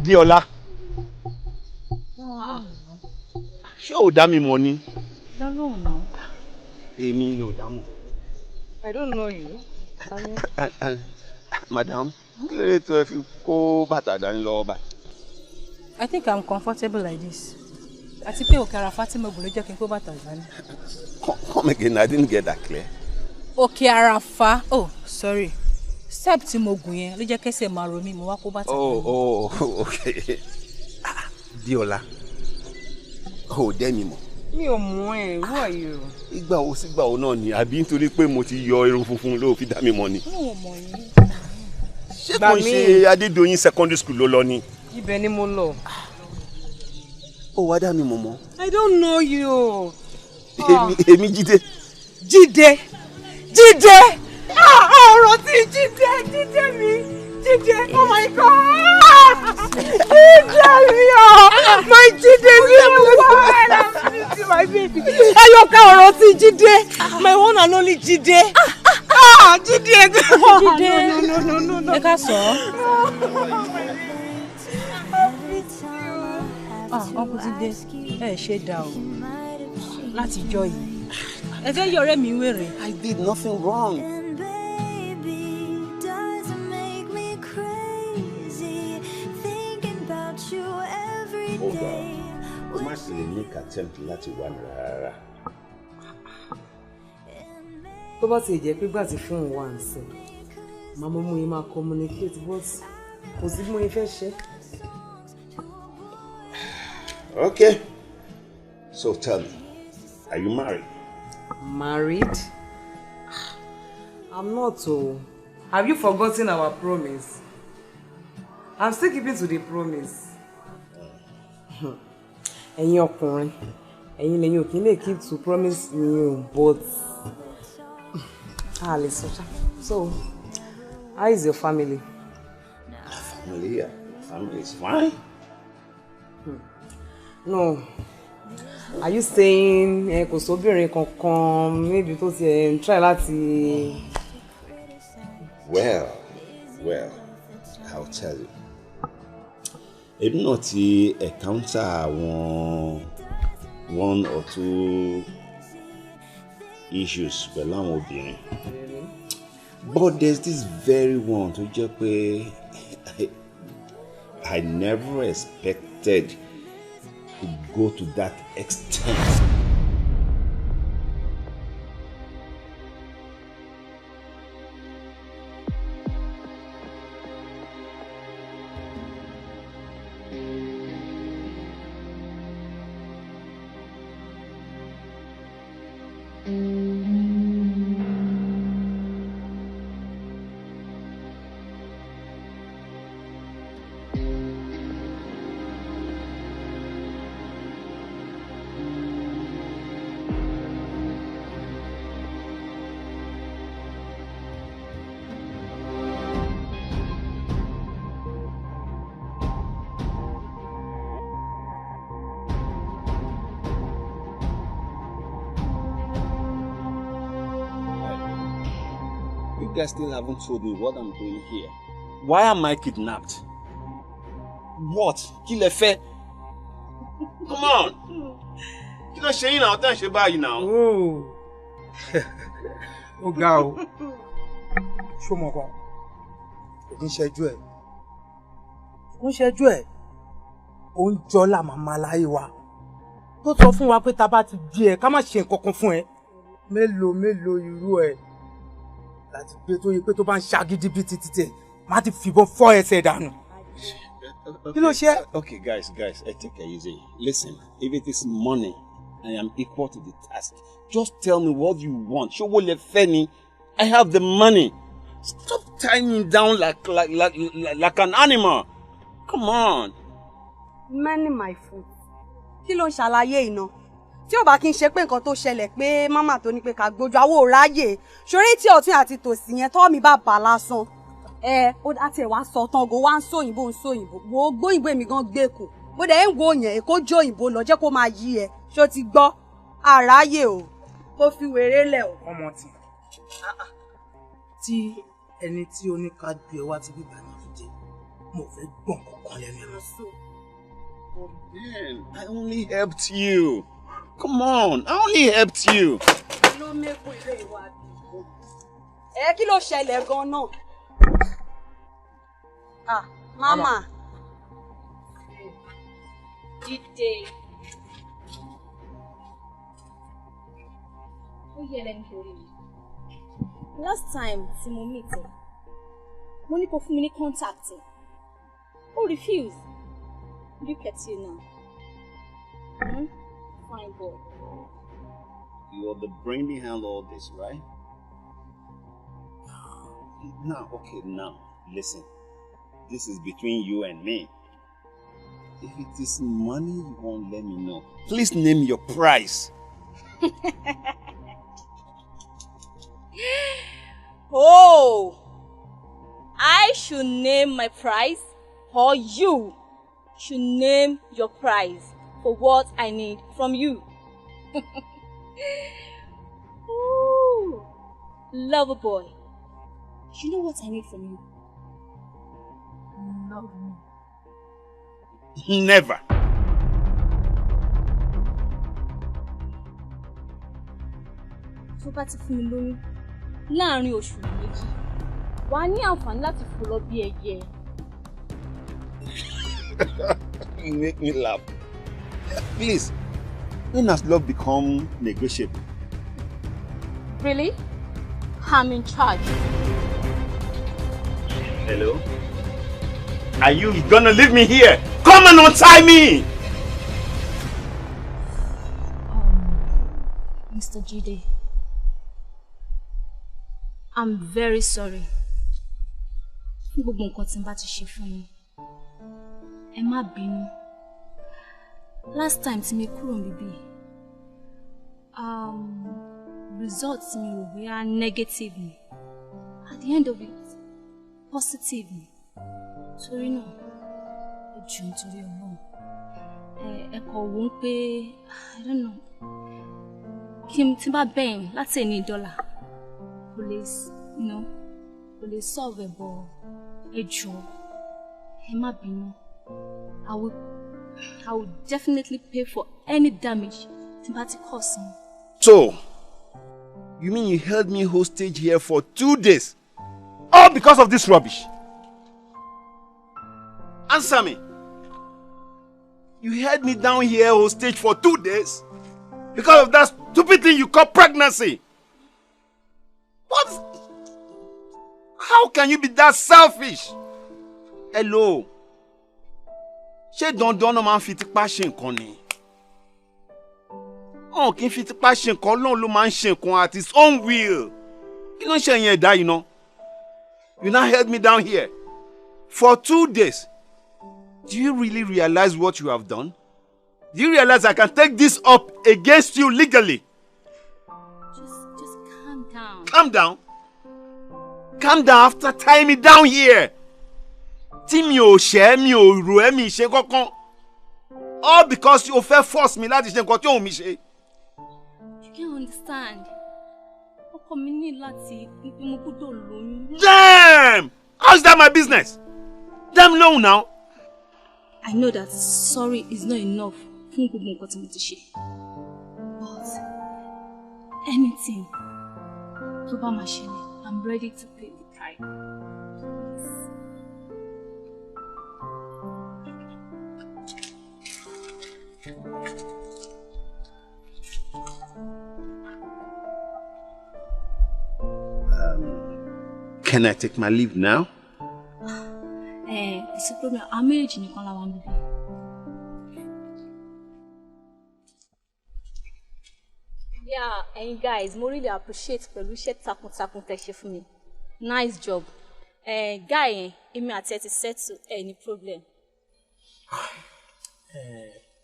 Díọlá. Ṣé ò dá mi mọ̀ ni? Lọ́lọ́run náà. Èmi ni ò dá mọ̀. I don't know you. Madam, kí ló dé tó ẹ fi kó bàtà dání lọ́wọ́ báyìí? I think I'm comfortable like this. Àti pé òkè àràfá tí mo gùn ló jẹ́ kí n kó bàtà dání. Come again, I didn't get that clear. Òkè àràfá, oh sorry, step tí mo gùn yẹn ló jẹ́ kẹ́sẹ̀ máa ro mí, mo wá kó bàtà dání. Oh, okay. Díọlá, ò dẹ́ mi mọ̀. Mi ò mọ̀ ẹ́, who are you? Ìgbà wo sígbà wo náà ni, àbí nítorí pé mo ti yọ irun funfun ló fi dá mi mọ̀ ni? Mi ò mọ̀ yín. Ṣé kò ń ṣe Adédoyin secondary school ló lọ ni? Ibẹ̀ ni mo lọ. Ó wá dá mi mọ̀ mọ́. I don't know you. Èmi Jídé. Jídé! Jídé! Ọ̀rọ̀ tí Jídé! Jídé mi! Jídé! Oh my God! Jídé mi o! My Jídé mi o! My baby! Ayọ̀ká ọ̀rọ̀ tí Jídé! My one and only Jídé! Jídé! Jídé! No, no, no, no. Ẹ ká sọ ọ́. Uncle Jídé, ẹ ṣe dà o láti jọ yìí. Ẹ fẹ́ yọ ọ̀rẹ́ mi wèrè. I did nothing wrong. Ọ̀gá, o má sì lè make attempt láti wà ní rárá. Tó bá ti jẹ́ pé gbà tí fóònù wà ń sìn, màmá mú yín máa communicate but kò sí bí mo yín fẹ́ ṣe. Okay. So tell me, are you married? Married? I'm not, oh. Have you forgotten our promise? I'm still keeping to the promise. Ẹ̀yin ọkùnrin, ẹ̀yin lẹ́yìn ò kí n lè keep to promise mi o, but a lè sọ ṣá. So, how is your family? Family, yeah. Family is fine. No. Are you saying kò sóbìnrin kankan maybe tó ti ń try láti. Well, I'll tell you. Èmi náà ti encounter àwọn one or two issues pẹ̀lú àwọn obìnrin. But there's this very one tó jẹ́ pé I never expected to go to that extent. You guys still haven't told me what I'm doing here. Why am I kidnapped? What? Kí lẹ fẹ́? Come on! Kí ló ṣe yín náà? Tẹ́ ń ṣe báyìí náà. Ó ga o. Ṣó mọ̀ kan? Kò kí ń ṣẹ́jú ẹ̀. Kò ń ṣẹ́jú ẹ̀. Ó ń jọ́lá màmá láyé wa. Tó sọ fún wa pé tá a bá ti di ẹ, ká má ṣe nǹkan kan fún ẹ. Mélòó mélòó irú ẹ̀ láti gbé tó yẹ pé tó bá ń ṣagídí bíi títí tẹ má ti fìbọn fọ́ ẹsẹ̀ dànù. Kí ló ṣe? Okay guys, I take it easy. Listen, if it is money, I am equal to the task. Just tell me what you want. Ṣé owó lẹ fẹ́ ni? I have the money. Stop tying me down like an animal. Come on. Many my foot. Kí ló ń ṣàlàyé iná? Tí ò bá kí n ṣe pé nǹkan tó ṣẹlẹ̀ pé mámà tó ní pé ká gbójú àwọ̀ ráyè ṣorí tí ọ̀tún àti tòsì yẹn tọ́ mi bá bà lásán ẹ ó àti ẹ̀ wá sọ tán go wá ń sóyìnbó ń sóyìnbó wo gbóyìnbó èmi gan gbé kù mo dẹ̀ ń wo yẹn èkó jó òyìnbó lọ jẹ́ kó máa yí ẹ ṣó ti gbọ́ àráyè o kó fi wèrè lẹ̀ o. Ọmọ tí ẹni tí ó ní ká gbé ẹ wá ti bíbá náà fi jẹ Mo fẹ́ gbọ̀n kankan lẹ́nu ẹ̀. But then, I only helped you. Come on, I only helped you. Ló mẹ́kún ilé ìwà àbí. Ẹ kí ló ṣẹlẹ̀ gan-an? Ah, mama. Jídé. Ó yẹ lẹ́nu torí mi. Last time tí mo meet ẹ, mo ní kó fún mi ní contact ẹ. Ó refuse. Look at you now. Hmm? Fine boy. You are the brain behind all this, right? Now, okay, now, listen. This is between you and me. If it is money you won't let me know, please name your price. Oh, I should name my price, or you should name your price for what I need from you. Ooh, lover boy, you know what I need from you? Love me. Never. Tó bá ti fún mi lóyún láàárín oṣù méjì, wà á ní àǹfààní láti fò lọ bí ẹyẹ. You make me laugh. Please, when has love become negotiable? Really? I'm in charge. Hello? Are you gonna leave me here? Come and untie me! Mr. Jide, I'm very sorry. Fún gbogbo nǹkan tí n bá ti ṣe fún yín. Ẹ má bínú. Last time tí mi kúrò níbí, result mi rò bóyá negative ni. At the end of it, positive ni. Torí náà, ẹ jọ̀ọ́ nítorí Ọlọ́run. Ẹ kọ̀ wò ó pé, I don't know, kí n tí bá bẹ̀yìn láti ẹni dọ́là, kò lè, kò lè solve ẹ̀ bọ̀. Ẹ jọ̀ọ́, ẹ má bínú. I will definitely pay for any damage tí n bá ti cause mi. So, you mean you held me hostage here for 2 days? All because of this rubbish? Answer me. You held me down here hostage for 2 days because of that stupid thing you call pregnancy. What? How can you be that selfish? Hello. Ṣé dandan náà máa ń fi tipá ṣe nǹkan ni? Ọ̀n kì í fi tipá ṣe nǹkan, Ọlọ́run ló máa ń ṣe nǹkan at his own will. Kí ló ń ṣe yẹn ẹ̀dá yìí ná? You now held me down here for 2 days. Do you really realize what you have done? Do you realize I can take this up against you legally? Just calm down. Calm down. Calm down after tying me down here. Tí mi ò ṣẹ́, mi ò rò ẹ́, mi ṣe kankan. All because o fẹ́ force mi láti ṣe nǹkan tí òun mi ṣe. You can't understand. Ọkọ mi ní láti pé mo gbọ́dọ̀ lóyún. Damn! How is that my business? Damn lóhùn now. I know that sorry is not enough fún gbogbo nǹkan tí mo ti ṣe. But anything tó bá máa ṣẹlẹ̀, I'm ready to pay the price. Please. Can I take my leave now? Ẹ kò sí problem, àwọn méjèèjì nìkan la wà níbí. Yeah, ẹ̀yin guys, mo really appreciate pẹ̀lú iṣẹ́ takuntakun tẹ́ ṣe fún mi. Nice job. Ẹ guy yẹn, èmi àti ẹ ti settle ẹ ní problem.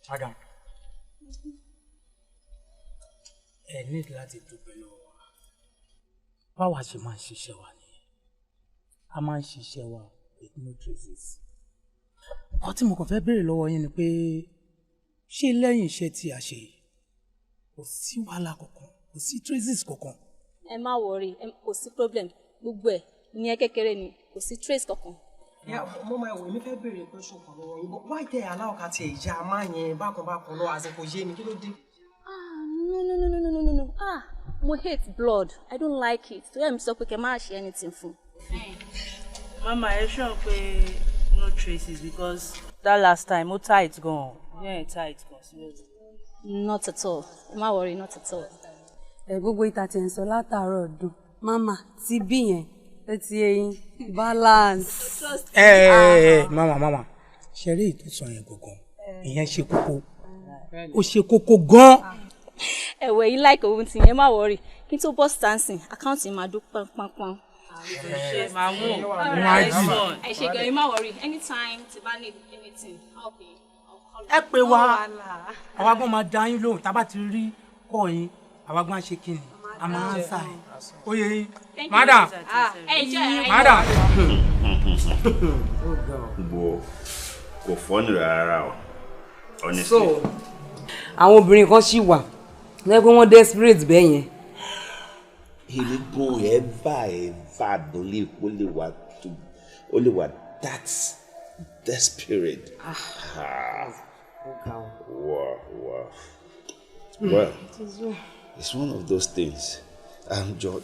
Madam, ẹ ní láti dúpẹ́ lọ́wọ́ wa. Báwa ṣe máa ń ṣiṣẹ́ wa nìyẹn. A máa ń ṣiṣẹ́ wa with no traces. Nǹkan tí mo kàn fẹ́ béèrè lọ́wọ́ yín ni pé, ṣé lẹ́yìn iṣẹ́ tí a ṣe yìí, kò sí wàhálà kankan, kò sí traces kankan? Ẹ má worry, kò sí problem. Gbogbo ẹ̀ ní ẹ kékeré ni, kò sí trace kankan. Mo máa wò, èmi fẹ́ béèrè question kan lọ́wọ́ yín, but why tẹ aláwọ̀ ká tiẹ̀ ya máa yẹn bákan bákan lọ, àsìkò yé mi, kí ló dé? Ah, no, no, no, no, no, no, no. Ah, mo hate blood. I don't like it. Torí ẹ̀ mi sọ pé kẹ́ má ṣe anything fún. Mama, ẹ sure pé no traces, because that last time ó tight gan. Yeah, tight gan, seriously. Not at all. Má worry, not at all. Ẹ gbogbo ìta tí ń sọ látàárọ̀ dùn. Mama, ti bí yẹn, ó ti eyín, balance. Ẹ mama mama, ṣeré ìtúsọ yẹn gangan, ìyẹn ṣe kókó, ó ṣe kókó gan. Ẹ̀wẹ̀ yìí láìka ohun tí yẹn, má worry. Kí n tó bọ́ stansin, àkáǹtì máa dún pánpánpán. Ẹ ṣe gan, má worry. Anytime tí bá need anything, I'll be. Ẹ pè wá, àwa gan máa dá yín lóhùn tá a bá ti rí kọ́ yín, àwa gan ṣe kí ni a máa ń sà ẹ̀. Ó yé yín, madam, madam. Bo kò fọ́nù rárá o, honestly. So àwọn obìnrin kan ṣì wà lẹ́yìn pé wọ́n desperate bẹ́ẹ̀ yẹn. Èmi gan ever believe ó lè wà that desperate. Ah. Wow, wow. Well, it's one of those things.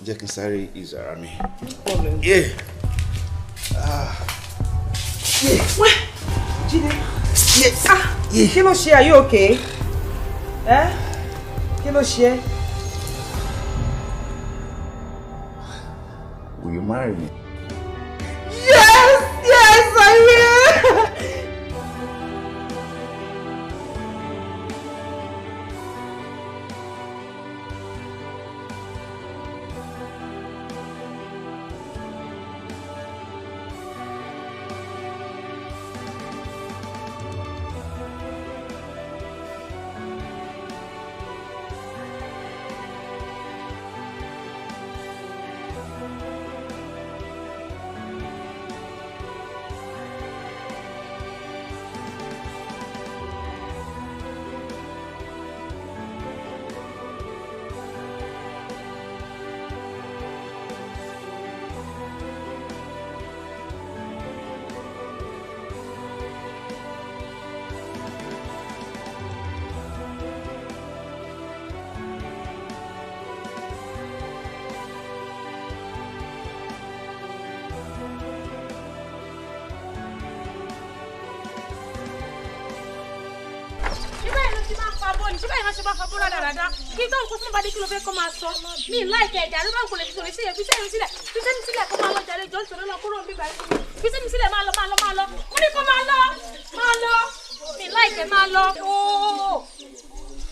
Jẹ́ kí n sáré ìzàrà mi. Yeah. Ah. Yeah. Jídé. Yes. Ah. Kí ló ṣe? Are you okay? Eh? Kí ló ṣe? Will you marry me? Yes, yes, I will. Kí tó ń kó fún Bàdé, kí ló fẹ́ kó máa sọ? Mi láìka ẹ̀dá ló bá ń kó lè fi sọ̀rọ̀ sílẹ̀, fi sẹ́yìn sílẹ̀, fi sẹ́yìn sílẹ̀ kó máa lọ jàre, jọ́ nítorí lọ kúrò níbí báyìí. Fi sẹ́yìn sílẹ̀, máa lọ, máa lọ, máa lọ. Mo ní kó máa lọ, máa lọ. Mi láìka máa lọ. Ooo.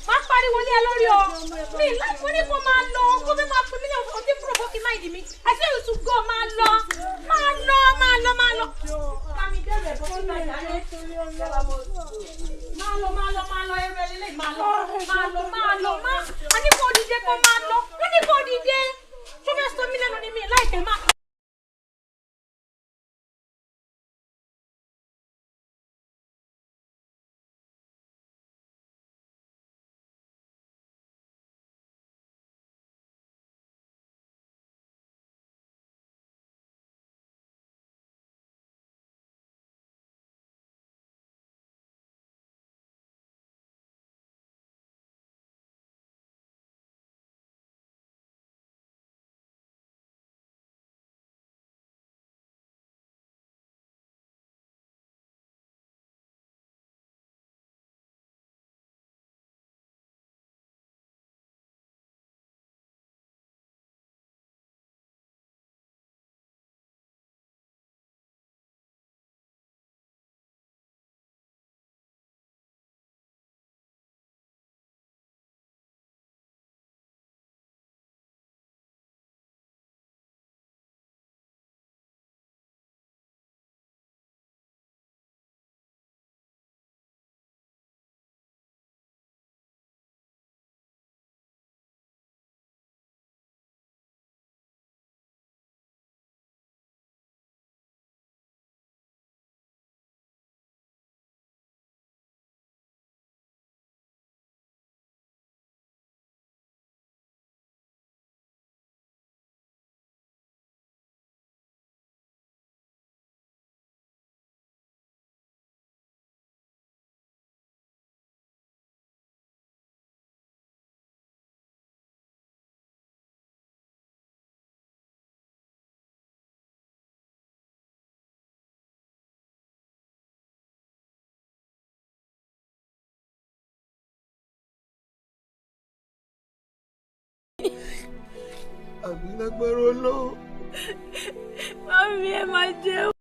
Má pariwo ní ẹ lórí o. Mi láìka, mo ní kó máa lọ. Kó fẹ́ máa fún mi ní ọtí provoke mind mi. I say you to go, máa lọ. Máa lọ, máa lọ, máa lọ. Bámi dẹ́rù ẹ̀ bọ́ sí ìtajà rẹ̀. Máa lọ, máa lọ, máa lọ, ẹrù ẹ lélẹ̀, máa lọ, máa lọ, máa lọ, máa. A ní kó dìde kó máa lọ. Wọ́n ní kó dìde. Ṣé o fẹ́ sọ mí lẹ́nu ni mi láìpẹ́ máa. Àmì lágbára Ọlọ́run. Mami, ẹ máa jẹun.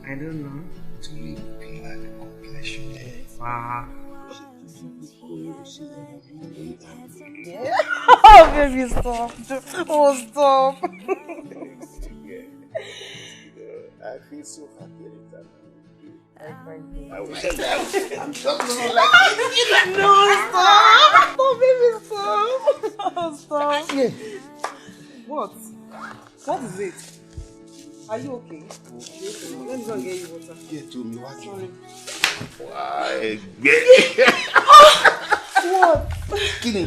I don't know. Torí black complexion ẹ. Wow. Oh, baby, stop. Oh, stop. I feel so happy anytime I'm with you. I wish I'm just gonna like it. No, stop. Oh, baby, stop. Oh, stop. Yeah. What? What is it? Are you okay? Let me go and get you water. Get to me, what? Sorry. Why? What? Kí ni?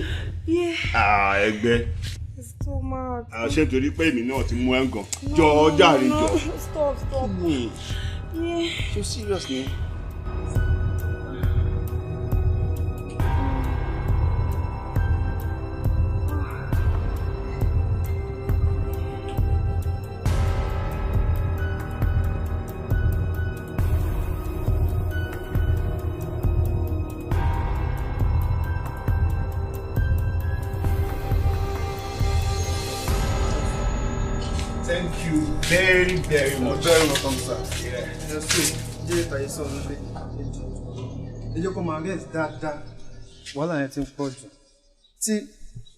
Yeah. Ah, ẹgbẹ́. It's too much. Ah, ṣé torí pé èmi náà ti mú ẹ gan. Jọ̀ọ́ jàre jọ̀ọ́. Stop, stop. Kí ni? Yeah. So serious ni? Thank you very, very much. Very welcome, sir. Yeah. Ẹ so, jẹ́ ìtàyè sọ lóde. Ẹ jẹ́ kó máa rest dáadáa. Wàhálà yẹn ti ń pọ̀ jù. Tí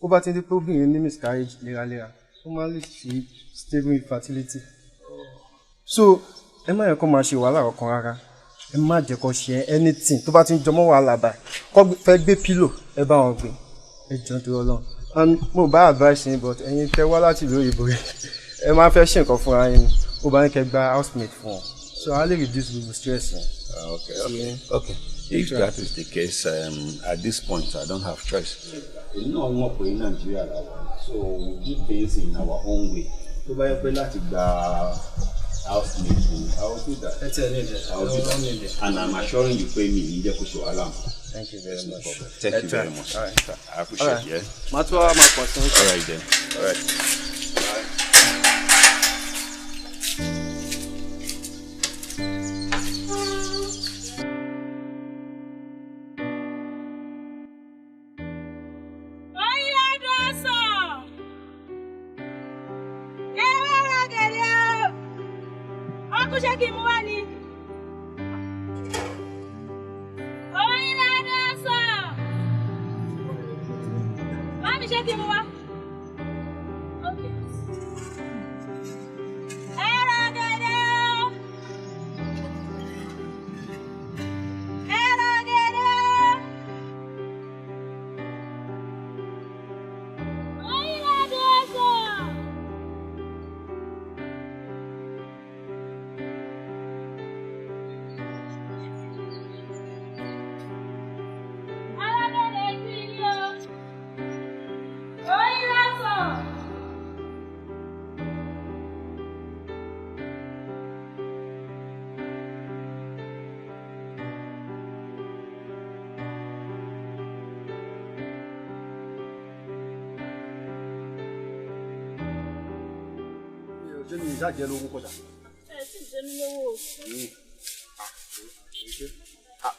ó bá ti di pé obìnrin ní miscarriage léraléra, ó máa lè sí stable infertility. So, ẹ má yẹ kó máa ṣe wàhálà kankan rárá. Ẹ má jẹ́ kó ṣe anything tó bá ti ń jọmọ́ wàhálà báyìí. Kó fẹ́ gbé pillow, ẹ bá wọn gbé. Ẹ jọ̀ọ́ nítorí Ọlọ́run. And mo bá advice yín but ẹ̀yin tẹ́ wá láti ìlú òyìnbó yẹn. Ẹ máa fẹ́ ṣe nǹkan fúnra yín ni ó bá ń kẹ́ gba housemate fún ọ so a lè reduce gbogbo stress yẹn. Okay. If that is the case, at this point, I don't have choice. Èmi náà mọ̀ pé Nàìjíríà la wà, so we do things in our own way. Tó bá yẹ pé láti gba housemate ni, I will do that. Ẹ tẹ̀ ní ìdẹ. I will do that. And I'm assuring you pé mi ní jẹ́ kó ṣe wàhálà mọ́. Thank you very much. Thank you very much. All right. I appreciate it. Yeah. Màá tún wá máa pọ̀ sí. All right then. All right. Ṣé kí n mú wá ni? Oyin ládùn ọsàn. Mami ṣé kí n mú wá? Okay. Ẹ ra gẹ̀dẹ̀ o. Ẹ ra gẹ̀dẹ̀ o. Oyin ládùn ọsàn. Alábẹ̀rẹ̀ sí ilé o. Oyin lásán. Ṣé mi ìṣá jẹ lówó kọjá? Ẹ sì jẹ mí lówó o.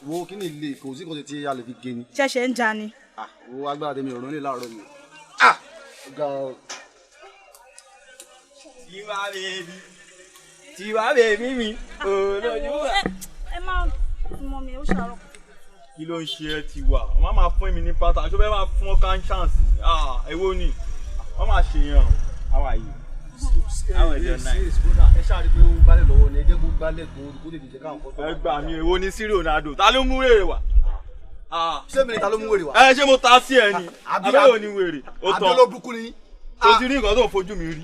Wo kí ni ilé kò sí kò sí tí a lè fi gé ni. Ṣẹ̀ṣẹ̀ ń ja ni. Wo agbára tèmi ọ̀rọ̀ nílé láàárọ̀ mi. Ọ̀gá Tiwa baby, Tiwa baby mi, olójú wa. Ẹ má mọ mi, ó ṣàárọ̀. Kí ló ń ṣe ẹ́ Tiwa? Wọ́n máa fún mi ní pátá, ṣó fẹ́ máa fún ọ kan chance ni? Ah, èwo ni? Wọ́n máa ṣe yàn. How are you? How is your night? Ẹ ṣáà rí pé ó gbálẹ̀ lọ́wọ́ ni, ẹ jẹ́ kó gbálẹ̀ kó lè jẹ́ káwọn kọ́. Ẹ gbà mí, èwo ni sí Ronaldo? Ta ló mú wèrè wá? Ṣé mi ni ta ló mú wèrè wá? Ẹ ṣé mo ta sí ẹ ni? Àbí òní wèrè? Ó tán. Àbí olóbùkún ni? O ti rí nǹkan tó ń fojú mi rí.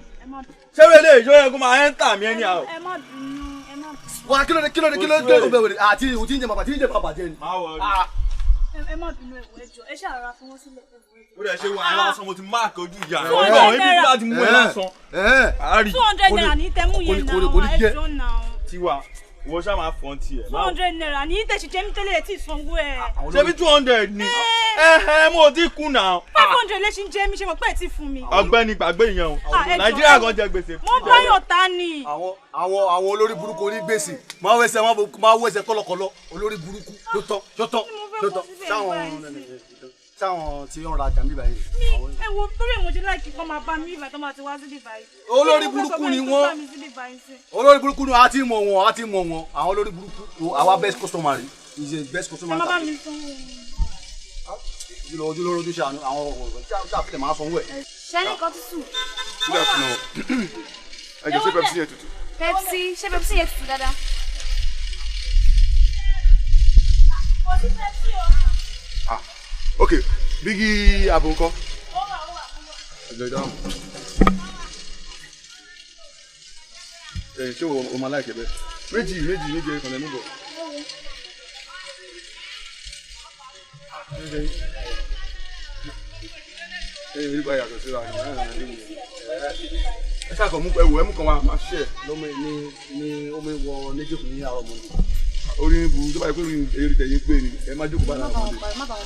Ṣé wèrè ìṣó yẹ kó máa ẹ́ńtà mi ẹni àwọ̀? Ẹ má bínú, ẹ má bínú. Wà kí ló dé kí ló dé kí ló dé kó bẹ wèrè àti ìhùn tí ń jẹ bàbá tí ń jẹ bàbá jẹ ni. Má wọrí. Ẹ má bínú, ẹ̀wọ̀ ẹjọ́ ẹ ṣàrara fún wọn sílẹ̀. Ó dẹ̀ ṣe wà á lásán, mo ti máàkì ojú ìyá rẹ̀. Ọ̀nà ibi tí láti mú ẹ lásán. 200 naira ní tẹ́mú yẹn náà, ẹjọ́ náà. Tiwa, ìwọ ṣáà máa fọ́n tiẹ̀. 200 naira ní tẹ̀sí jẹ́mi tẹ́lẹ̀ ẹ̀ tí ì sanwó ẹ̀. Ṣé bí 200 ni? Mo ti kú náà. 500 lè ṣe ń jẹ́ mi, ṣe mọ̀ pé ẹ̀ ti fún mi. Ọ̀gbẹ́ni gbàgbé yẹn o, Nàìjíríà kan jẹ gbèsè. Mo báyọ̀ ta ni. Àwọn olórí burúkú onígbèsè máa wẹsẹ̀ máa wẹsẹ̀ kọ́lọ́kọ́lọ́, olórí burúkú tó tọ́ tó tọ́ tó tọ́. Sáwọn tí ó ń rajà níbà yìí. Mi ẹ wo torí ẹ̀ mo ṣe láìkí kọ́ máa bá mi ìgbà tó máa ti wá síbí báyìí. Olórí burúkú ni wọ́n, olórí burúkú ni a ti mọ̀ wọ́n, a ti mọ̀ wọ́n, àwọn olórí burúkú. Àwa best customer rí, is a best customer. Ẹ má bá mi sanwó. Ojúlówó ojú ṣàánú àwọn ọ̀rọ̀ ṣàfihàn máa sanwó ẹ̀. Ṣẹ́ni kan tútù. Good afternoon. Ẹ jọ̀ọ́, ṣé Pepsi yẹn tutù? Pepsi, ṣé Pepsi yẹn tutù dáadáa? Kò sí Pepsi o. Ah, ok, bígí àbò ńkọ́? Ẹjọ́ ìdáhùn. Ẹ ṣé o máa láìkẹ́ bẹ́ẹ̀? Méjì méjì méjì ẹ̀ kàn lẹ́nu bọ̀. Ẹ rí báyìí àtọ̀ síra ẹ ṣàkọ̀ mú ẹwù ẹmú kan wá máa ṣe. Lọ́mọ ní ní omi wọ méjìkùn ní àárọ̀ mọ́ni. Orí ń bu tó báyìí pé orí èrè tẹ̀yìn pé ni ẹ má jókòó bá náà mọ́ni.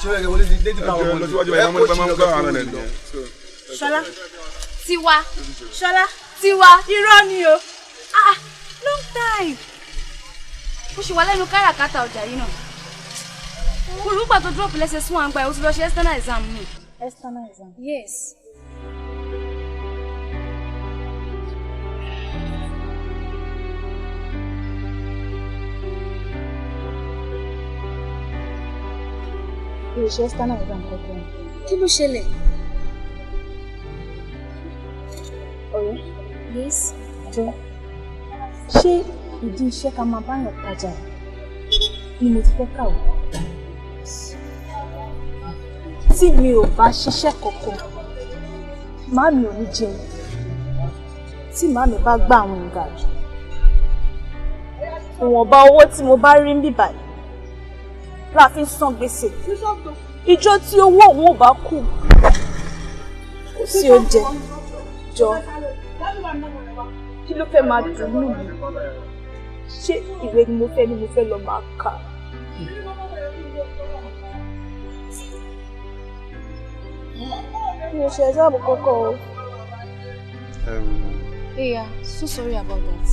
Ṣé ẹ wọlé létí bá wọn lọ síwájú ẹ máa ń gbá ara rẹ nìyẹn. Ṣọlá. Tiwa. Ṣọlá. Tiwa. Irọ́ ni o. Ah, long time. Ó ṣì wà lẹ́nu káràkátà ọjà yìí náà. Olùgbà tó drop lẹ́sẹ̀ sún àgbà ẹ̀, ó ti lọ ṣe external exam mi. External exam? Yes. Mi ò ṣe external exam kankan. Kí ló ṣẹlẹ̀? Ọ̀rẹ́. Yes. Jọ, ṣé ìdí iṣẹ́ ká máa báyàn tajà ni mo ti fẹ́ kàwé? Tí mi ò bá ṣiṣẹ́ kankan, màámi ò ní jẹun. Tí màámi bá gbá àwọn ìgàjù, ìwọ̀nba owó tí mo bá rí ń bíbà yìí la fi ń san gbèsè. Ìjọ tí owó òun ò bá kù, kò sí oúnjẹ. Jọ, kí ló fẹ́ máa dùn nù mí? Ṣé ìwé ni mo fẹ́ ni mo fẹ́ lọ máa kà? Mi ò ṣe exam kankan o. Yeah, so sorry about that.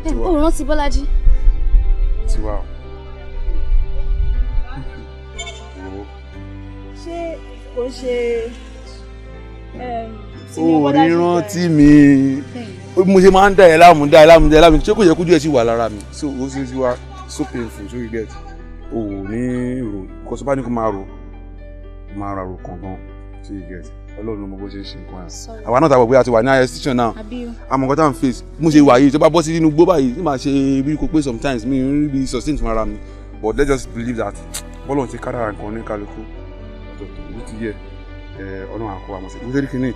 Tiwa. Ó rántí Bọ́lájí. Tiwa o. Ṣé kò ṣe Ó rí rántí mi. Mo ṣe máa ń dá ẹ láàmú dá ẹ láàmú dá ẹ láàmú, ṣé kò yẹ kójú ẹ sì wà lára mi? So ó ṣe sí wa so painful, so you get. O ò ní rò, kò sọ bá ní kó máa rò, máa ra rò kankan, so you get. Ọlọ́run ló mọ bó ṣe ń ṣe nǹkan ẹ̀. Àwa náà ta bọ̀ pé a ti wà ní higher institution now. Àmọ́ nǹkan tá à ń face, mo ṣe wà yìí, tó bá bọ́ sí inú gbó báyìí, tí màá ṣe bí kò pé sometimes mi ń rí bí sustain fún ara mi. But let's just believe that bọ́lọ̀ ti kádàrá nǹkan ní kálukú. Ọ̀tọ̀ọ̀tọ̀ ló ti yẹ Ọlọ́run àkọ́ àmọ́ sí. Mo fẹ́ rí kinní,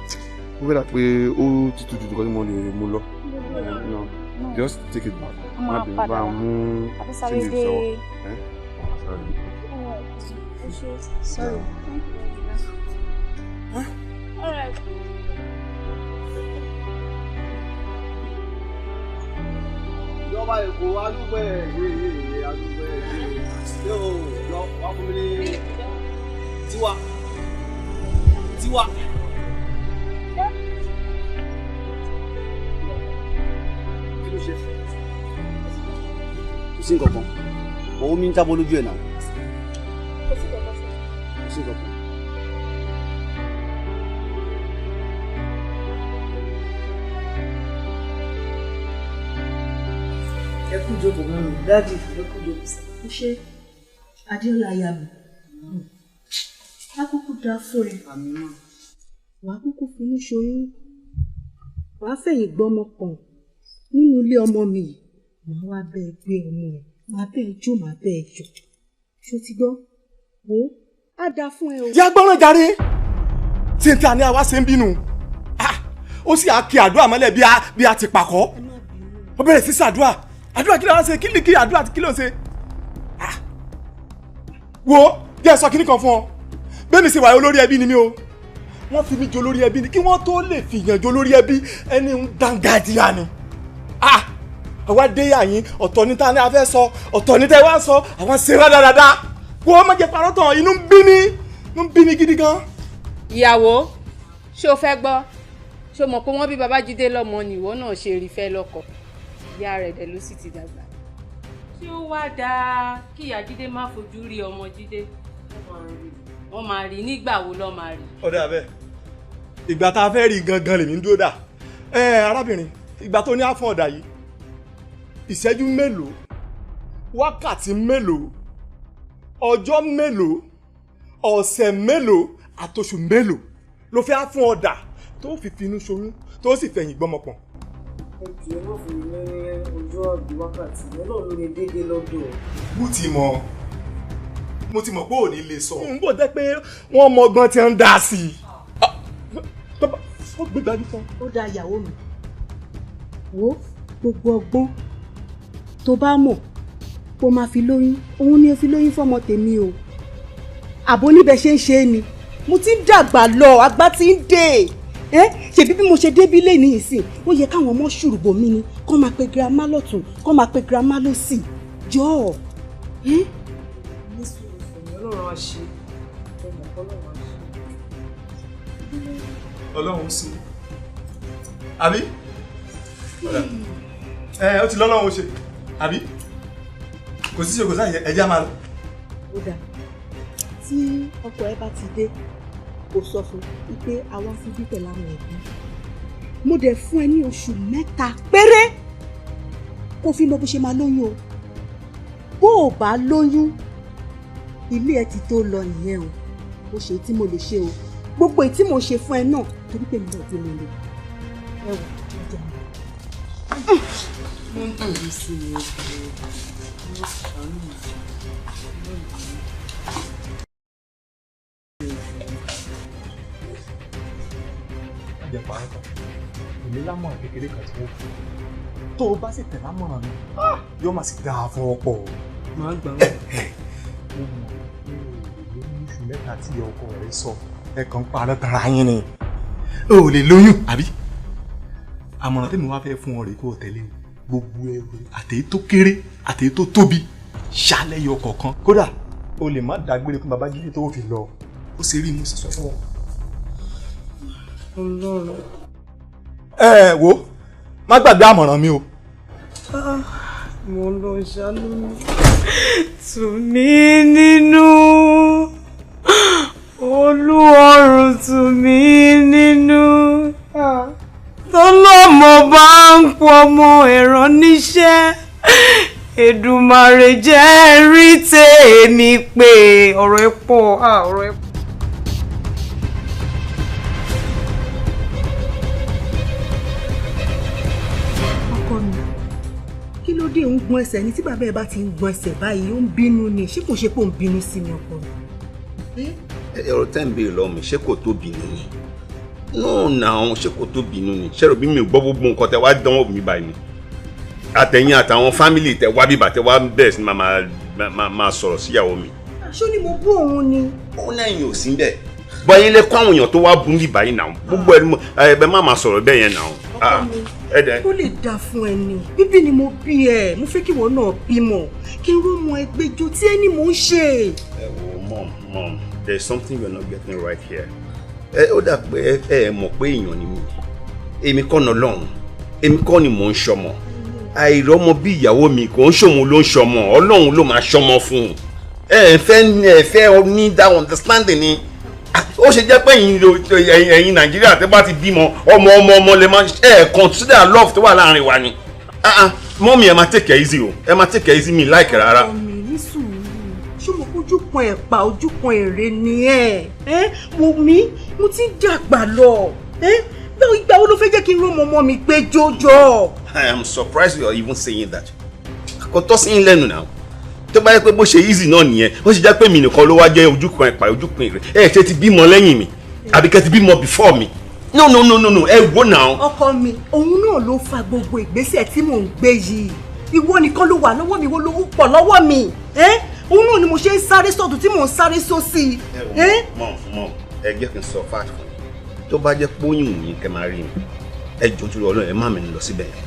mo fẹ́ dà pé ó ti tutù jù kọ́ tí mo lè mú lọ. Just take it back. Má bínú, bá a mú change sọ́wọ́. Sorry. All right. Ìjọba Èkó adúgbò ẹ̀ yé adúgbò ẹ̀ yé yóò lọ wá fún mi ní Tiwa Tiwa. Kí ló ṣe? Kò sí nǹkan kan, omi ń jábọ́ lójú ẹ̀ náà. Kò sí nǹkan kan. Kò sí nǹkan kan. Ẹ kú jókòó mọ́ mi, dáàdì, ẹ kú jókòó sí. Ó ṣe Adéọlá aya mi, á kúkú dá fún ẹ, wàá kúkú finú ṣoyún, wàá fẹ̀yìn gbọ́mọ pọ̀n nínú ilé ọmọ mi yìí, màá wá bẹ́ẹ̀ gbé ọmọ ẹ, màá bẹ́ẹ̀ jó, màá bẹ́ẹ̀ jọ. Ṣó ti gbọ́? Wo á dáa fún ẹ o. Yá gbọ́ràn jàre, tí n ta ni àwa ṣe ń bínú, ó sì á kí àdúrà mọ́lẹ̀ bí a ti pàkọ́, ó bẹ̀rẹ̀ sí ṣàdúrà. Àdúrà kí ló ń ṣe? Kí ni kí àdúrà kí ló ń ṣe? Wo Jẹ́ sọ kíní kan fún ọ. Bẹ́ẹ̀ mi ṣe wà olórí ẹbí ni mí o. Wọ́n fi mí jẹ olórí ẹbí ni kí wọ́n tó lè fi yàn jẹ olórí ẹbí ẹni ń dángájíá ni. Ah! Àwa dé àyín ọ̀tọ̀ ní ta ni a fẹ́ sọ ọ̀tọ̀ ní tẹ́ wá sọ àwọn ṣe rádaràda. Wọ́n má jẹ parọ́ tán inú ń bí mi inú ń bí mi gidi gan. Ìyàwó, ṣé o fẹ́ gbọ́? Ṣé o mọ̀ pé wọ́n bí Babájídé lọ́mọ ni ìwọ náà ṣe rí fẹ́ lọ́kọ? Ìyá rẹ̀ dẹ̀ ló sì ti dàgbà. Ṣé ó wá dáa kí ìyá Jídé má fojú rí ọmọ Jídé? Wọ́n máa rí nígbà wo lọ́ máa rí? Ọ̀dà bẹ́ẹ̀, ìgbà tá a fẹ́ rí gangan lèmi ń dúró dà. Ẹ arábìnrin, ìgbà tó ní àfọ̀n ọ̀dà yìí, ìṣẹ́jú mélòó, wákàtí mélòó, ọjọ́ mélòó, ọ̀sẹ̀ mélòó, àtoṣù mélòó ló fẹ́ fún ọ̀dà tó fi finú ṣoyún tó sì fẹ̀yìn gbọ́mọpọ̀n. Ẹ jọ̀ọ́ má fún mi ní ọjọ́ àbí wákàtí, Ọlọ́run ló ní déédéé lọ́dọ̀. Mo ti mọ̀ pé ò ní lè sọ. N bò jẹ́ pé wọ́n mọ ọgbọ́n tí ń dá sí i. Ó gbé gbájú tán. Ó dá ìyàwó mi. Wo gbogbo ọgbọ́n tó bá mọ̀ kó máa fi lóyún, òun ni ó fi lóyún fọ́mọ tèmi o. Àbó níbẹ̀ ṣe ń ṣe é ni. Mo ti ń dàgbà lọ, àgbà ti ń dé. Ṣèbí bí mo ṣe débí lé ní ìsìn, ó yẹ káwọn ọmọ ṣùrùbọ̀ mi ni, kó máa pe girama lọ́tún, kó máa pe girama lọ́sì. Jọ̀ọ́. Ní sùúrù fún mi, Ọlọ́run á ṣe. Ọlọ́run á ṣe. Ọlọ́run sí. Àbí? Ẹ ó ti lọ́lọ́run ó ṣe. Àbí? Kò sí ṣe kò sáà ẹjẹ́ á máa lọ. Ó dáa. Tí ọkọ ẹ bá ti dé, kò sọ fún un pé àwa fi bí pẹ̀lú àwọn ẹbí. Mo dẹ̀ fún ẹ ní oṣù 3 péré kó fi mọ bó ṣe máa lóyún o. Bó o bá lóyún, ilé ẹ ti tó lọ nìyẹn o. Ó ṣe tí mo lè ṣe o. Gbogbo èyí tí mo ṣe fún ẹ náà torí pé mi náà ti lè lò. Ẹ wò ó jẹun. Mo ń tòbi sí i o. Jẹ́ parọ́ tán, èmi lámọ̀ràn kékeré kan tí wọ́n fún un. Tó o bá sì tẹ̀ lámọ̀ràn mi, yóò máa sì dáa fún ọ pọ̀. Màá gbà wọ́n. Mo mọ̀ pé o lè lóyún oṣù 3 tí ọkọ rẹ sọ, ẹ kàn ń parọ́ tara yín ni. O ò lè lóyún, àbí? Àmọ̀ràn tèmi wá fẹ́ fún ọ rèé kó o tẹ̀lé o. Gbogbo ẹrù àtèyí tó kéré àtèyí tó tóbi ṣálẹ̀ yọ kọ̀ọ̀kan. Kódà o lè má dágbére fún Babájídé tó fi lọ. Ó ṣe rí mo sì sọ fún ọ. Ọlọ́run. Ẹ wo, má gbàgbé àmọ̀ràn mi o. Mo lọ ṣàánú mi. Tù mí nínú. Olúọ̀run tù mí nínú. Tọ́lọ́mọ bá ń pọmọ ẹ̀rọ níṣẹ́. Èdùmàrè jẹ́ rí tèmi pé ọ̀rọ̀ ẹ pọ̀, ọ̀rọ̀ ẹ pọ̀. Kí ló dé ń gbọ́n ẹsẹ̀ ni tí bàbá ẹ bá ti ń gbọ́n ẹsẹ̀ báyìí ó ń bínú ni ṣé kò ṣe pé ó ń bínú sí mi ọkọ mi. Ọ̀rọ̀ tẹ́ ń béèrè lọ́wọ́ mi ṣé kò tó bínú ni? No now, ṣé kò tó bínú ni? Ṣé rò bí mi ò gbọ́ gbogbo nǹkan tẹ wá dánwò mi báyìí ni? Àtẹ̀yìn àtàwọn fámìlì tẹ wá bíbà tẹ wá bẹ̀rẹ̀ sí máa sọ̀rọ̀ síyàwó mi. Ṣó ni mo bú òun ni? Ó lẹ́yìn ò sí bẹ́ẹ̀. Bọ́yìn lè kó àwọn èèyàn tó wá bú mi báyìí náà. Gbogbo ẹ má máa sọ̀rọ̀ bẹ́ẹ̀ yẹn náà. Ọkọ mi, ó lè dáa fún ẹ ni. Bíbí ni mo bí ẹ, mo fẹ́ kí ìwọ náà bímọ. Kí n rómọ ẹgbẹ́jọ tí ẹ ní mò ń ṣe. Ẹ wo mom, there is something you are not getting right here. Ẹ ó dà pé ẹ mọ̀ pé èèyàn ni mí. Èmi kọ́ ni Ọlọ́run, èmi kọ́ ni mò ń ṣọmọ. Àìrọ́mọ bí ìyàwó mi kò ń ṣòun ló ń ṣọmọ, Ọlọ́run ló máa ṣọmọ fún un. Ẹ fẹ́ ní that understanding ni. Ó ṣe jẹ́ pé ẹ̀yin Nàìjíríà tẹ́ bá ti bímọ ọmọ ọmọ ọmọ lè máa ẹ consider love tó wà láàrin wa ni. Mọ́mí ẹ máa take it easy o, ẹ máa take it easy mi láìkẹ́ rárá. Ọmọ mi ní sùúrù, ṣé mo ojú kan ẹ̀pà ojú kan èrè ni ẹ? Wo mi, mo ti ń dàgbà lọ. Ìgbà wo ló fẹ́ jẹ́ kí n rọ́mọ ọmọ mi gbé jọjọ? I am surprised you are even saying that. Kò tọ́ sí yín lẹ́nu náà. Tó bá yẹ pé bó ṣe easy náà nìyẹn, ó ṣe jẹ́ pé mi nìkan ló wá jẹ́ ojú kan ẹ̀pà ojú kan èrè. Ẹ ṣe ti bímọ lẹ́yìn mi, àbí kẹ́ ti bímọ before mi. No no no no no, ẹ wo náà. Ọkọ mi, òun náà ló fa gbogbo ìgbésẹ̀ tí mò ń gbé yìí. Ìwọ nìkan ló wà lọ́wọ́ mi, ìwọ ló pọ̀ lọ́wọ́ mi. Òun náà ni mo ṣe ń sáré sọ́tún tí mò ń sáré sósì. Ẹ mọ̀ mọ̀, ẹ jẹ́ kí n sọ fáàtì fún yín. Tó bá jẹ́ póyìn yín kẹ́ máa rí mi, ẹ jọ̀ọ́ torí Ọlọ́run, ẹ má mi lọ síbẹ̀ yẹn.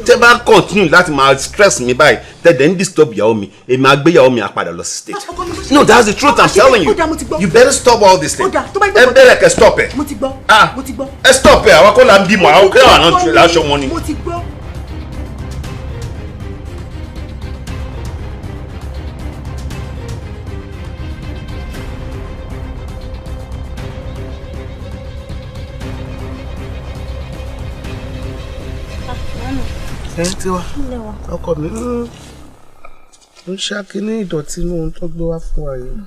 Tẹ́ bá continue láti máa stress mi báyìí, tẹ́ dẹ̀ ń disturb ìyàwó mi, èmi á gbé ìyàwó mi á padà lọ sí state. No, that's the truth I'm telling you. You better stop all this thing. Ẹ bẹ̀rẹ̀ kẹ́ stop ẹ. Mo ti gbọ́. Mo ti gbọ́. Ẹ stop ẹ, àwọn kọ́ la ń bímọ, àwọn kọ́ làwọn láṣọ wọn ni. Mo ti gbọ́. Ẹ Tiwa, ọkọ mi ń ṣàkíní ìdọ̀tí inú ohun tó gbé wá fún wa yìí.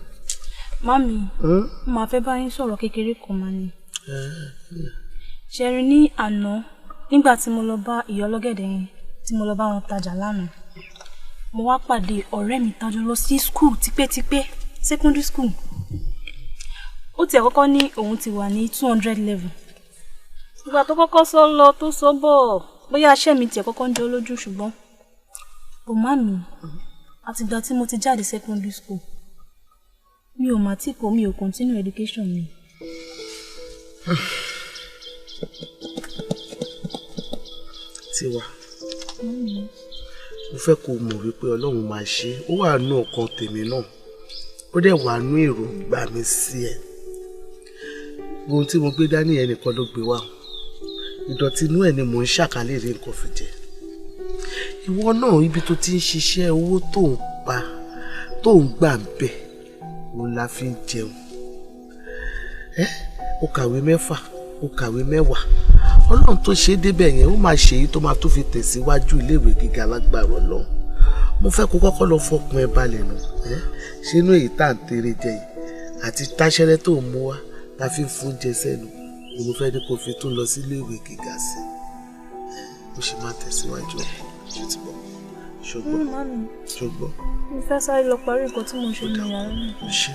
Mami, mo máa fẹ́ bá yín sọ̀rọ̀ kékeré kan máa ní. Ṣẹ̀rí ní àná nígbà tí mo lọ bá ìyá ọlọ́gẹ̀dẹ̀ yẹn tí mo lọ bá wọn tajà lánàá. Mo wá pàdé ọ̀rẹ́ mi tájọ lọ sí school tipẹ́tipẹ́, secondary school. Ó tiẹ̀ kọ́kọ́ ní òun ti wà ní 200 level. Ìgbà tó kọ́kọ́ sọ lọ tó sọ bọ̀, bóyá iṣẹ́ mi tiẹ̀ kọ́kọ́ ń jọ lójú ṣùgbọ́n. Bò mami, àtìgbà tí mo ti jáde secondary school, mi ò mà tí kò mi ò continue education mi. Tiwa, mo fẹ́ kó mọ̀ wípé Ọlọ́run máa ṣe, ó wà nú ọkàn tèmi náà, ó dẹ̀ wà nú èròǹgbà mi sí ẹ. Ohun tí mo gbé dání yẹn nìkan ló gbé wá. Ìdọ̀tí inú ẹ̀ ni mò ń ṣàkálẹ̀ rí nǹkan fi jẹ. Ìwọ náà ibi tó ti ń ṣiṣẹ́, owó tó ń pa tó ń gbà ń bẹ̀ òun la fi ń jẹun. Ẹ́ o kàwé 6, o kàwé 10. Ọlọ́run tó ṣe é débẹ̀ yẹn, ó máa ṣe èyí tó máa tó fi tẹ̀síwájú iléèwé gíga lágbára Ọlọ́run. Mo fẹ́ kó kọ́kọ́ lọ fọkàn ẹ balẹ̀ nù. Ẹ́ ṣé inú èyí tá à ń tere jẹ yìí àti táṣẹ́rẹ́ tó ń mú wá ta fi ń fún oúnjẹ sẹ́nu, mo fẹ́ ní kó fi tún lọ sí iléèwé gíga sí i. Ó ṣe máa tẹ̀síwájú ọkọ, ṣe ti bọ̀, ṣùgbọ́n ṣùgbọ́n. Mo fẹ́ sáré lọ parí nǹkan tí mo ṣe ní yàrá mi. Ṣé.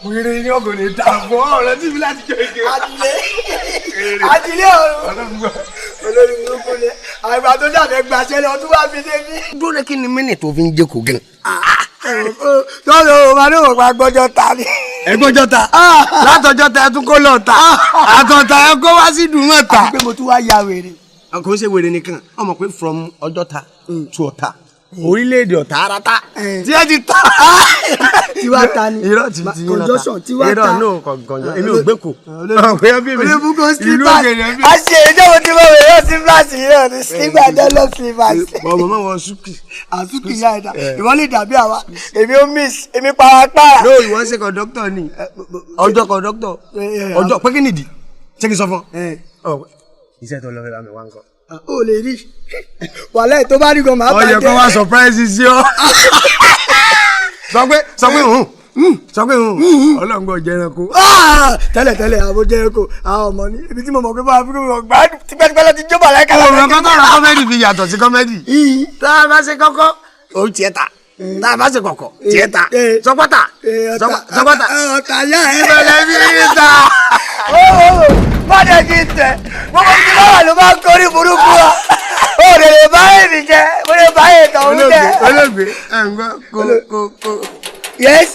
Wèrè ni ọkọ̀ lè dà fún ọ̀rẹ́ tí mi láti jẹ́ ike. Adilé ọ̀run olórí burúkú ni àgbà tó jáde gbàṣẹ lọ tún wá fi dé bí. Dúró, kí ni mínì tó fi ń jẹ́ kó gan. Tọ́lọ̀ o máa ní òun pa gbọ́jọ́ ta ni. Ẹ gbọ́jọ́ ta látọjọ́ ta ẹ tún kó lọ ta àtọ̀tà ẹ kó wá sí dùnmọ̀ ta. Àti pé mo tún wá ya wèrè. Kò ń ṣe wèrè nìkan, ọmọ pé from Ọjọ́ta to Ọ̀tà, orílẹ̀-èdè Ọ̀tà ara ta tí ẹ ti ta. Tiwa ta ni. Irọ́ ti ti yín lọ́ta. Conjunction tiwa ta. Irọ́ no conjunction, èmi ò gbé kò. Olébùkún slippers. A ṣe ìjọba tí mo wẹ̀ yóò slippers yìí náà ni slipper dẹ́lọ́ slippers. Bọ̀bọ̀ mọ̀ wọ súkì. Àsúkì yá ẹ̀dá, ìwọ lè dàbí àwa, èmi ó miss, èmi parapara. No, ìwọ ṣe kọ̀dọ́tọ̀ ni, ọjọ́ kọ̀dọ́tọ̀, ọjọ́ pé kí nìdí, ṣé kí n sọ fún ọ? Iṣẹ́ tó lọ fẹ́ bá mi wá ń kọ́. O lè rí wàhálà tó bá rí gan máa bàjẹ́. Ọyẹ kó wá surprise sí ọ. Sọ pé hùn, sọ pé hùn, ọlọ́ngbọ̀n jẹ́ ẹranko. Tẹ́lẹ̀ tẹ́lẹ̀ àwọn jẹ́ ẹranko, àwọn ọmọ ní ibi tí mo mọ̀ pé bá a fi mọ̀ gbádùn tipẹ́tipẹ́ lọ ti jó bàlá ẹ̀ka. Òun kan tọrọ kọ́mẹ́dì fi yàtọ̀ sí kọ́mẹ́dì. Tá a bá ṣe kọ́kọ́, òun tiẹ̀ ta. Tá a bá ṣe kọ̀kọ̀, tiẹ̀ ta. Sọpọ́tà, sọpọ́tà. Ọ̀tà yá ẹ̀. Ìbẹ̀lẹ̀ bí ta. Bọ́dẹ̀ kì í tẹ̀, gbogbo tí wọ́n wà ló máa ń kórí burúkú wa. O lè lè bá èmi jẹ, mo lè bá ètò òun jẹ. Olóògbé, ẹ̀ ń gbọ́ kó kó kó. Yes,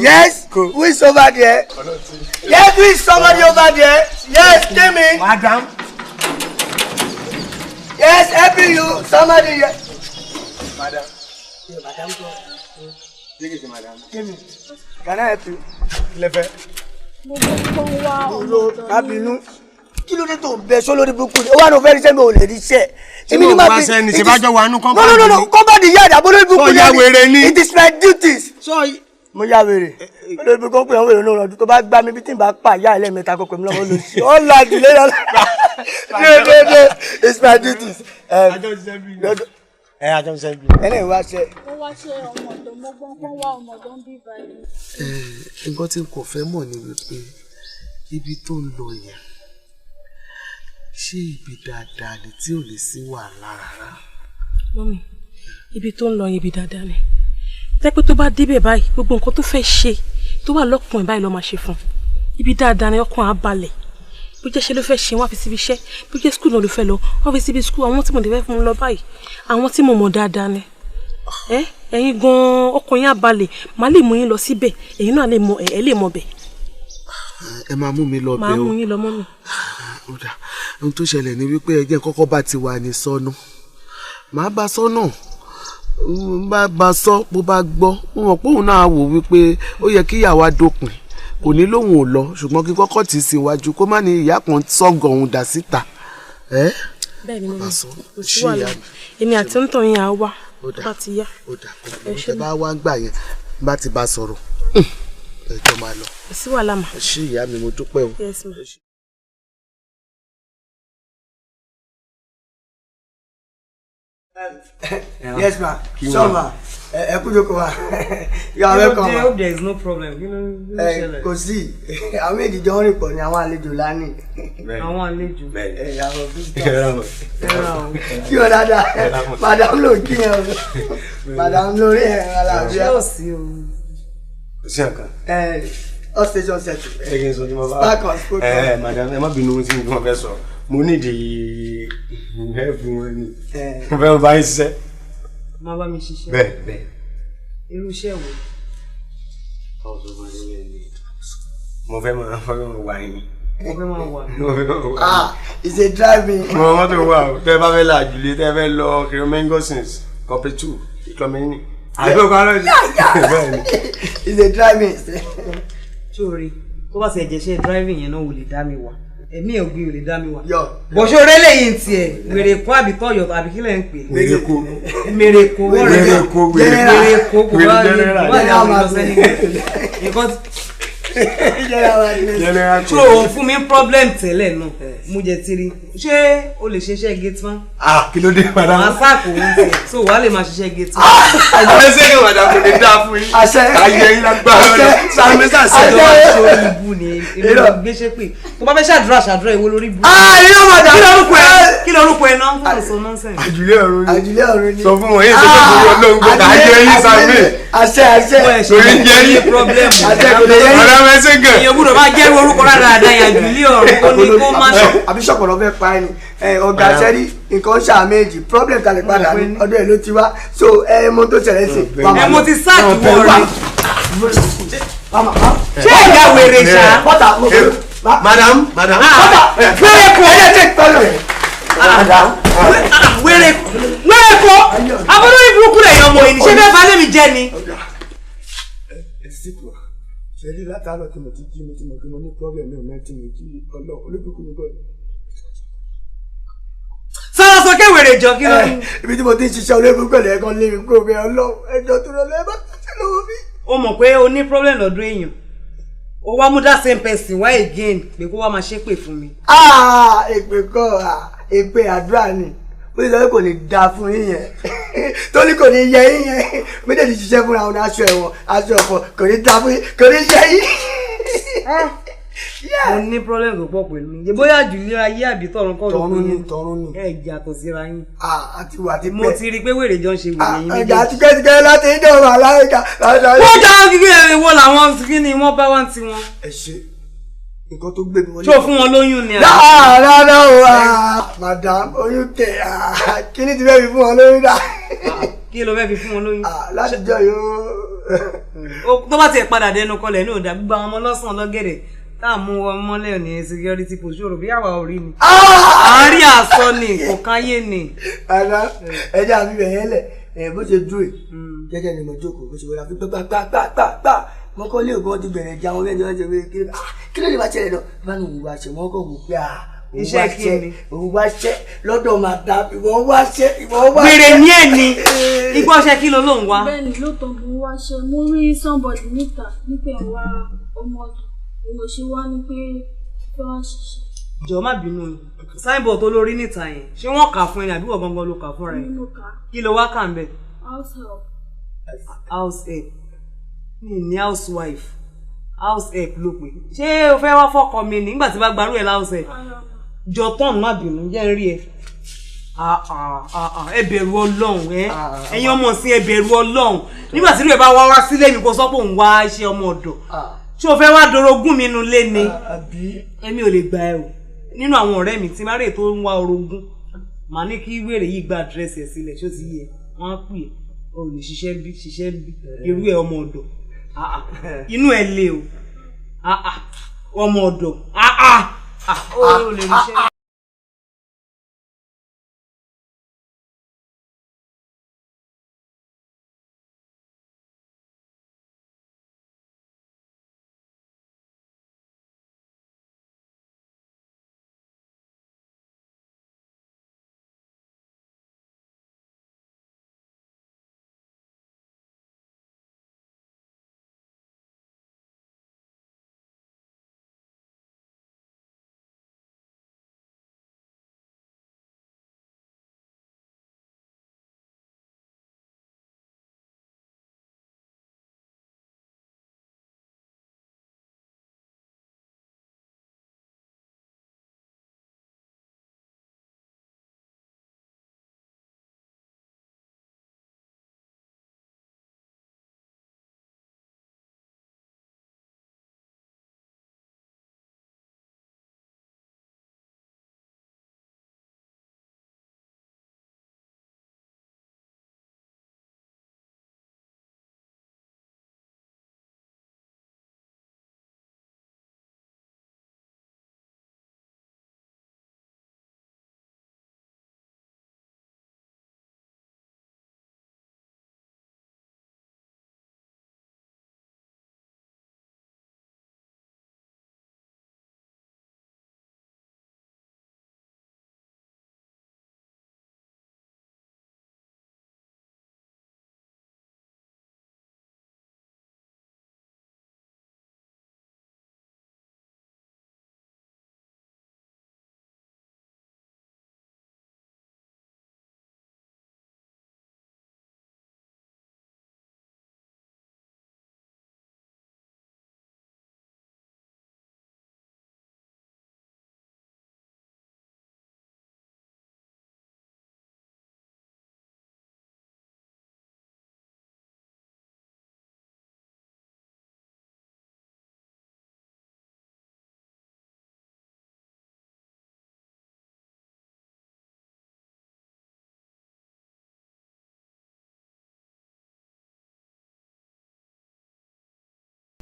yes, who is over there? Yes, who is somebody over there? Yes, came in. Madam. Yes, helping you, somebody here. Madam. Yeah, madam. Madam. Came in. Can I help you? Lẹ́fẹ̀ẹ́. Dúró, má bínú. Kí ló dé tó ń bẹ sọ lórí burúkú ni? Ó wà ní òfé ríṣẹ́ mi ò lè ríṣẹ́. Èmi ní máa fi ṣe ní ṣèbájọ́ wa nú kọ́mpáàdì. No, no, no, kọ́mpáàdì yá àdàbọ̀ lórí burúkú ni. Ó ya wèrè ni. It is my duties. Mo ya wèrè. Olórí burúkú pé àwọn wèrè náà lọ́dún tó bá gbá mi bí tí n bá pa ìyá ẹlẹ́mẹ̀ta kó pè mí lọ́wọ́ lóṣù. Ó lọ àdìlé lọ́la. No, no, no, it's my duties. Ẹ àjọ ń ṣe bí. Ẹni ìwà ṣe. Mo wá ṣe ọmọ ọ̀dọ̀, mo gbọ́n pọ́n wá ọmọ ọ̀dọ̀ ń bí báyìí. Nǹkan tí n kò fẹ́ mọ̀ ni wípé ibi tó ń lọ yẹn, ṣé ibi dáadáa ni tí ò lè sí wàhálà rárá? Mọ́mì, ibi tó ń lọ yẹn ibi dáadáa ni. Tẹ́ pé tó bá débẹ̀ báyìí, gbogbo nǹkan tó fẹ́ ṣe Tó wà lọ́kùn ẹ̀ báyìí ló máa ṣe fún un. Ibi dáadáa ni ọkàn á balẹ̀. Bó jẹ́ ṣe ló fẹ́ ṣe, wọ́n á fi síbi iṣẹ́. Bó jẹ́ school náà ló fẹ́ lọ, wọ́n á fi síbi school. Àwọn tí mo lè fẹ́ fún un lọ báyìí, àwọn tí mo mọ̀ dáadáa ni. Ẹ̀yin gan-an ọkàn yín á balẹ̀, màá lè mú yín lọ síbẹ̀, ẹ̀yin náà ẹ lè mọ bẹ̀. Ẹ máa mú mi lọ bẹ̀ o. Màá mú yín lọ mọ́mì. Ó dà, ohun tó ṣẹlẹ̀ ni wípé ẹ jẹ́ kọ́kọ́ bá ti wà ní sọ́nù. Màá bá sọ́nà, bá sọ bó bá gbọ́, mo mọ̀ pé òun náà wò wípé ó yẹ kí ìyàwó adópin, kò ní lóhùn ò lọ, ṣùgbọ́n kí kọ́kọ́ tì í síwájú kó má ní ìyá kan sọ́gọ̀ òun dà síta. Bẹ́ẹ̀ ni mo mọ̀, kò sí wàhálà, èmi àti ń tàn yín á wá bá ti yá. Ó dà, kò tẹ bá wá ń gbà yẹn bá ti bá sọ̀rọ̀ ẹjọ́ máa lọ. Kò sí wàhálà mà. Ṣé ìyá mi, mo dúpẹ́ o. Yes ma. Yes ma, sure ma, ẹ kú jókòó ma, you are welcome ma. I hope there is no problem. Kí ló ń ṣẹlẹ̀? Kò sí, àwọn méjì jọ ń rìn pọ̀ ní àwọn àlejò lánìí. Àwọn àlejò. Àwọn visitors. Kí o dáadáa, madam ló kí ẹ o, madam lórí ẹ aláàbíà. Ṣé ò sí o? Kò sí nǹkan. All station settle. Ẹ kí n sọ tí mo bá. Spark on spoke. Madam, ẹ má bínú tí mo fẹ́ sọ. Mo nídìí ẹ̀fún wọn ni. Mo fẹ́ bá yín ṣiṣẹ́. Máa bá mi ṣiṣẹ́. Bẹ́ẹ̀ bẹ́ẹ̀. Irú iṣẹ́ wo? Mo fẹ́ máa wà yín. Mo fẹ́ máa wà. Mo fẹ́ máa wà. Ah, it's a driving. Mo mọ́tò wà o. Tẹ́ ẹ bá fẹ́ la àjùlé, tẹ́ ẹ fẹ́ lọ Kìrìmẹ́ngọ́sìns, Kọ́pẹ́tù, Ìkọ́mẹ́yìn. Àbí òkú arọ́ yìí. Bẹ́ẹ̀ ni. It's a driving. Sórí, tó bá ṣe ẹ̀jẹ̀ ṣe driving yẹn náà ò lè dá mi wà. Ẹ̀mí ẹ̀ ògbìn ò lè dá mi wà. Bọ̀ ṣé oré lẹ́yìn tiẹ̀, wèrè kó àbí tọ̀yọ̀ àbí kí lẹ̀ ń pè? Wèrè kó. Mèrè kó. Wèrè kó. Wèrè kó kò bá wà ní àwọn ìlọsẹ́ ní. Nǹkan tí o fún mi problem tẹ́lẹ̀ náà, mo jẹ tiri. Ṣé o lè ṣe iṣẹ́ gate man? Ah, kí ló dé madam? Màá sáàkó oúnjẹ, so wàá lè máa ṣiṣẹ́ gate man. Ẹ ṣe kí madam kò ní dáa fún yín. Àṣẹ. Ayé yín lágbára lọ. Sàmì sàṣẹ. Àṣẹ wàá ṣe orí ibu ni èmi ló gbé ṣe pé. Tó bá fẹ́ ṣàdúrà ṣàdúrà ìwọ lórí ibu. Ah, irọ́ madam. Kí lorúkọ ẹ náà? Fún ọ̀sán nonsense. Àjùlé ọ̀run ni. Àjùlé ọ̀run ni. Sọ fún wọn yéé ṣe pé kò Ọlọ́run gbọ́dọ̀ ayé yín sàmì. Àṣẹ àṣẹ. Torí jẹ́ yín. Àṣẹ kò lè yẹ yín. Madam ẹ ṣe gẹ̀. Èèyàn gbọ́dọ̀ máa jẹ́rú orúkọ rárá àdáyà àjùlé ọ̀run kó ní kó má ṣe. Àbí ṣọ̀pọ̀lọ́ fẹ́ pa ẹni. Ọ̀gá sẹ́rí nǹkan ṣáà méjì problem ta lè padà ní ọdún ẹ̀ ló ti wá so ẹ mọ tó ṣẹlẹ̀ sí. Ẹ mo ti sáàkì wọ rẹ. Ṣé ìyá wèrè ṣá? Madam, madam. Wèrè kò. Ẹ jẹ́ pẹ̀lú rẹ̀. Madam. Wèrè kò. Abọ́dọ́ ìburúkú rẹ̀ yọ ọmọ yìí ni ṣé bẹ́ẹ̀ bá lè mi jẹ́ ni. Ṣẹ̀rí látàárọ̀ tí mo ti jí mi tí mo kí mo ní problem mi ò mẹ́ tí mo jí ọlọ́ olóbìkú mi bọ̀. Sọ̀rọ̀ sókè wèrè jọ kí ló ní. Ibi tí mo ti ń ṣiṣẹ́ olóbìkú pẹ̀lú ẹ̀kan lé mi kúrò bẹ́ẹ̀ ọlọ́ ẹjọ́ tó lọ lẹ́ẹ̀ bá ṣe lọ́wọ́ mi. O mọ̀ pé o ní problem lọ́dún èèyàn. O wá mú that same person wá again pé kó wá máa ṣépè fún mi. Èpè kọ́ èpè àdúrà ni ó sọ pé kò ní dáa fún yín yẹn tó ní kò ní yẹ yín yẹn méjèèjì ṣiṣẹ́ fúnra wọn aṣọ ẹ̀wọ̀n aṣọ ọ̀fọ̀ kò ní dáa fún yín kò ní yẹ yín. Mo ní problem tó pọ̀ pẹ̀lú yín bóyá jùlọ ayé àbí tọ̀run kọ́ ló tọ̀run ni tọ̀run ni. Ẹ yàtọ̀ síra yín. Àti wà ti pẹ́. Mo ti rí i pé wèrè jọ ń ṣe wèrè yín méjèèjì. Ọ̀gá tíkẹ́tíkẹ́ láti ìjọba aláìka. Wọ́n já kíkẹ́ ìwọ làwọn kí ni wọ́n bá wá ń tiwọn. Ẹ ṣe nǹkan tó gbé mi wọlé. Ṣé o fún wọn lóyún ni? Rárá o, madam oyún kẹ kí ni ti fẹ́ fi fún wọn lóyún dá. Kí ló fẹ́ fi fún wọn lóyún? Látijọ́ yóò. Tó bá tiẹ̀ padà dẹnu kọlẹ̀ ní òdà gbogbo àwọn ọmọ lọ́sàn-án lọ́gẹ̀dẹ̀ tá à mú wọn mọ́lẹ̀ ní security post ṣòro bí àwa ò rí ni. Àárín àsọ ni kò káyé ni. Ẹja àbí bẹ̀yẹn lẹ̀ bó ṣe dúró jẹ́jẹ́ ni mo jókòó bó ṣe wọlé àfi gbàgbàgbàgbà mo kọ́ lé ògùn ti bẹ̀rẹ̀ ìjà wọn lẹ́jọ́ ṣe wé kí ló lè bá ṣẹlẹ̀ lọ bá ní òun wá ṣe wọ́n kọ̀ wò pé iṣẹ́ kí ni òun wá ṣẹ́ lọ́dọ̀ madam ìwọ wá ṣẹ́ ìwọ wá ṣẹ́. Wèrè ní ẹ̀ ni igbó ọṣẹ kí ló ló ń wá. Bẹ́ẹ̀ni lóòótọ́ mo wá ṣe mo rí somebody níta nípa ẹ̀wà ọmọ ọdún òun ò ṣe wá ní pé fẹ́ wá ṣiṣẹ́. Jọ̀ọ́ má bínú signboard tó lórí níta yẹn ṣé wọ́n kà fún ẹ ní àbí wọ́n gangan ló kà fúnra ẹ? Kí ló wá kà ń bẹ̀? House help. House help mi ní housewife house help ló pè ṣé o fẹ́ wá fọ́kọ mi nígbà tí bá gbarú ẹ̀ house help jọ tán má bínú jẹ́ ń rí ẹ Ẹ bẹ̀rù Ọlọ́run ẹ, ẹ̀yin ọmọ sí ẹ bẹ̀rù Ọlọ́run. Nígbà tí irú ẹ bá wá wá sílé mi kó sọ pé òun wá ṣe ọmọ ọ̀dọ̀, ṣé o fẹ́ wá dorogún mi nu lé ni? Èmi ò lè gbà ẹ o. Nínú àwọn ọ̀rẹ́ mi tí márè tó ń wá orogún, màá ní kí wèrè yìí gba àdírẹ́sì ẹ̀ sílẹ̀, ṣó ti yẹ? Wọ́n á pè é, o lè ṣiṣẹ́ bí ṣiṣẹ́ bí irú ẹ ọmọ ọ̀dọ̀. Inú ẹ le o, ọmọ ọ̀dọ̀, o lè ṣiṣẹ́.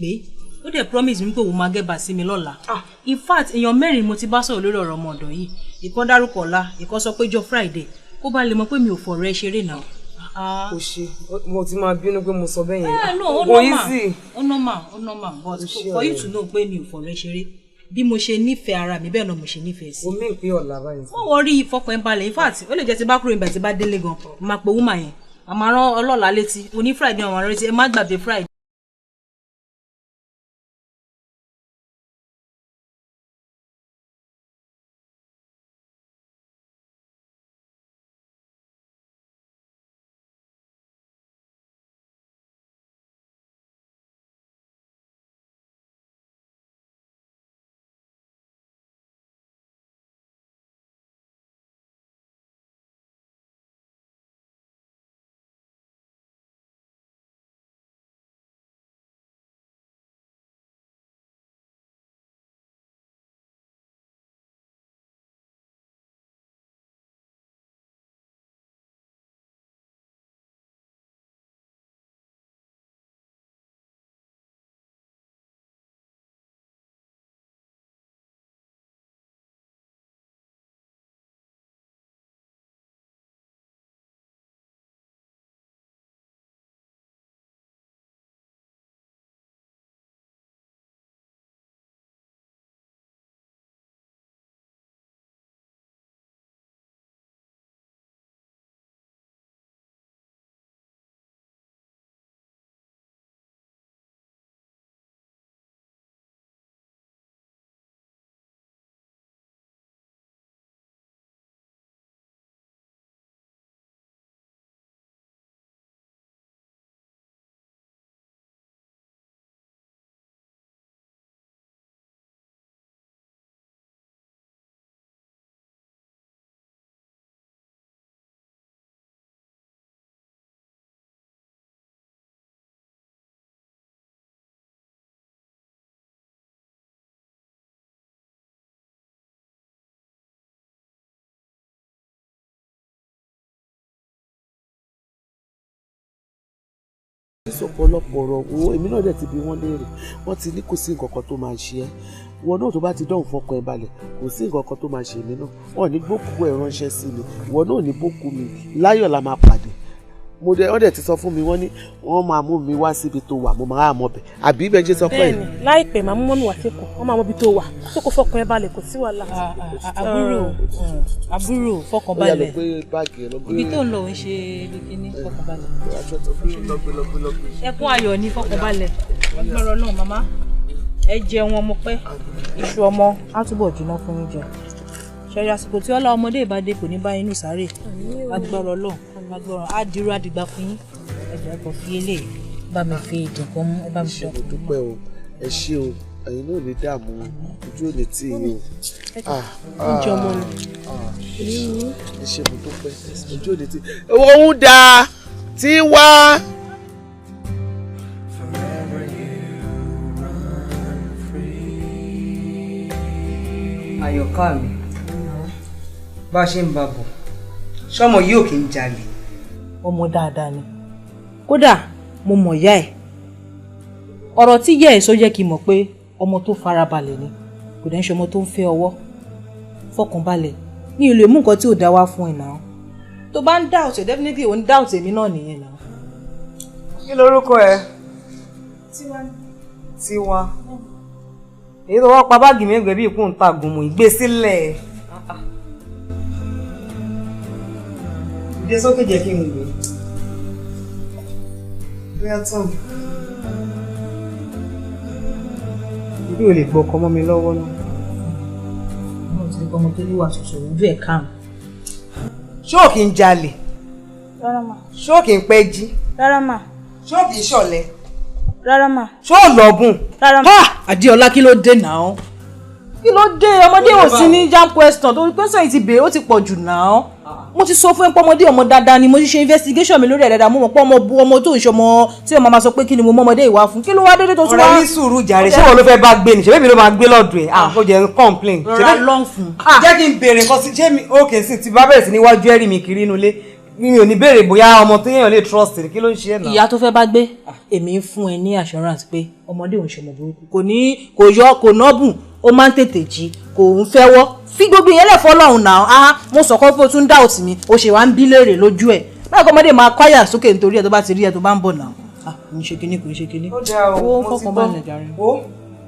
Pé ó dẹ̀ promise mi pé òun máa gẹ́bà sí mi lọ́la. In fact, èèyàn mẹ́rin mo ti bá sọ̀rọ̀ lórí ọ̀rọ̀ ọmọ ọ̀dọ̀ yìí. Ìkan dárúkọ ọ̀la, ìkan sọ pé jọ Friday. Kó bá lè mọ̀ pé mi ò fọ̀rọ̀ ẹ ṣeré náà. Kò ṣe, mo ti máa bínú pé mo sọ bẹ́ẹ̀ yẹn. No, ó normal, ó normal, ó normal, but for you to know pé mi ò fọ̀rọ̀ ẹ ṣeré, bí mo ṣe nífẹ̀ẹ́ ara mi bẹ́ẹ̀ náà mo ṣe nífẹ̀ẹ́ sí. Omi ìpín ọ̀la báyìí. Mo wọ rí ìfọkàn ẹ̀ balẹ̀. In fact, ó lè jẹ́ ti bá kúrò nígbà tí bá délé gan, máa pe woman yẹn, àmọ́ rán ọlọ́ọ̀la létí, oní Friday àwọn ará létí, ẹ má gbàgbé Friday. Sọ̀pọ̀lọpọ̀ ọ̀rọ̀ wo èmi náà dẹ̀ ti bi wọ́n léèrè, wọ́n ti ní kò sí nǹkan kan tó máa ṣe ẹ́. Ìwọ náà tó bá ti dọ̀hùn fọkàn ẹ balẹ̀, kò sí nǹkan kan tó máa ṣe mí náà. Wọ́n ní gbókù ẹ̀ ránṣẹ́ sí mi, ìwọ náà ní gbókù mi, láyọ̀ la máa pàdé. Mo dẹ̀ wọ́n dẹ̀ ti sọ fún mi, wọ́n ní wọ́n máa mú mi wá síbi tó wà, mo máa mọ̀ bẹ̀. Àbí bẹ́ẹ̀ ṣe sọ pé. Bẹ́ẹ̀ni, láìpẹ́ màá mú mọ́mí wá síkù, wọ́n máa mọ ibi tó wà, tó kò fọkàn ẹ balẹ̀, kò sí wàhálà. Àbúrò, àbúrò, fọkàn balẹ̀. Ibi tó ń lọ ń ṣe ibi kíní, fọkàn balẹ̀. Ẹkún ayọ̀ ni, fọkàn balẹ̀. Lọ́rọ̀ náà màmá, ẹ jẹun ọmọ pẹ́, iṣu ọmọ á túbọ̀ jiná fún yín jẹ. Ṣẹ̀rí àsìkò tí ọlá ọmọdé ìbàdí kò ní bá inú sáré. Agbára Ọlọ́run, agbára á dirú àdìgbà fún yín. Ẹ jọ̀ọ́ ẹ kàn fi eléyìí bá mi fi ìdùn kan mú, ẹ bá mi sọ. Ẹ ṣé, mo dúpẹ́ o, ẹ ṣé o, ẹ̀yin náà lè dààmú, ojú ò lè tì yín o. Oúnjẹ ọmọ ni. Ẹ ṣé, mo dúpẹ́, ojú ò lè tì. Òun dáa tí wá. Àyọ̀ká mi, bá a ṣe ń bá bọ̀, ṣọmọ yìí ò kí ń jalè. Ọmọ dáadáa ni, kódà mo mọ̀ ìyá ẹ̀. Ọ̀rọ̀ tí ìyá ẹ̀ sọ jẹ́ kí n mọ̀ pé ọmọ tó farabalẹ̀ ni, kò dẹ̀ ń ṣe ọmọ tó ń fẹ́ ọwọ́. Fọkànbalẹ̀, mi ò lè mú nǹkan tí ò dá wá fún ẹ̀ náà. Tó bá ń doubt ẹ̀, definitely ò ń doubt èmi náà nìyẹn náà. Kí lorúkọ ẹ? Tiwa. Tiwa. Èyí tó wá pa báàgì mi ẹgbẹ́ bí ikú ń ta gùnmù ìgbésílẹ̀. Ìdí sókè jẹ́ kí n wò. Bóyá tán. Ibi ò lè gbọ́ ọkọ mọ́ mi lọ́wọ́ náà. Mo ti rí ọmọ tó níwà tuntun, ojú ẹ̀ kàn. Ṣé ò kí ń jalè? Rárá mà. Ṣé ò kí ń pẹ́ jí? Rárá mà. Ṣé ò kí ń ṣọ̀lẹ? Rárá mà. Ṣé ò lọ́bùn? Rárá mà. Adéọlá, kí ló dé náà? Kí ló dé? Ọmọdé ò sí ní jam question torí question yìí ti bèrè, ó ti pọ̀ jù náà. Mo ti sọ fún ẹ pé ọmọdé ọmọ dáadáa ni, mo ti ṣe investigation mi lórí ẹ̀ dáadáa, mo mọ̀ pé ọmọ bu ọmọ tó ń ṣe ọmọ tí ọmọ máa sọ pé kí ni mo mọ ọmọdé ìwà fún, kí ló wá dédé tó tún wá. Ọ̀rẹ́ ní sùúrù jàre, ṣé wọn ló fẹ́ bá gbé ni? Ṣé bẹ́ẹ̀ mi ló máa gbé lọ́dọ̀ ẹ̀? Ah, ó jẹ́ ń complain. Rọra lọ́n fún. Jẹ́ kí n béèrè nǹkan sí, ṣé mi òkè sí ti bá bẹ̀rẹ̀ sí níwájú ẹ̀rí mi kiri inú ilé, mi ò ní béèrè bóyá ọmọ tó yẹn lè trust ni, kí ló ń ṣe ẹ̀ náà. Ìyá tó fẹ́ bá gbé, èmi ń fún ẹ ní assurance pé ọmọdé òun ṣọmọ burúkú, kò ní kò yọ kò nọ́bùn, ó máa ń tètè jí, kò ń fẹ́wọ́. Fi gbogbo ìyẹn lẹ̀ fọlọ́run náà. Ah, mo sọ̀kọ́ fún o tún doubt mi, o ṣe wá ń bí léèrè lójú ẹ̀. Báyọ̀ kọ́ ọmọdé máa kọ́yà sókè nítorí ẹ̀ tó bá ti rí ẹ tó bá ń bọ̀ náà. Ah, kò ń ṣe kinní, kò ń ṣe kinní. Ó dáa o, mo ti fọkàn gbọ́. balẹ̀ jàre. Wo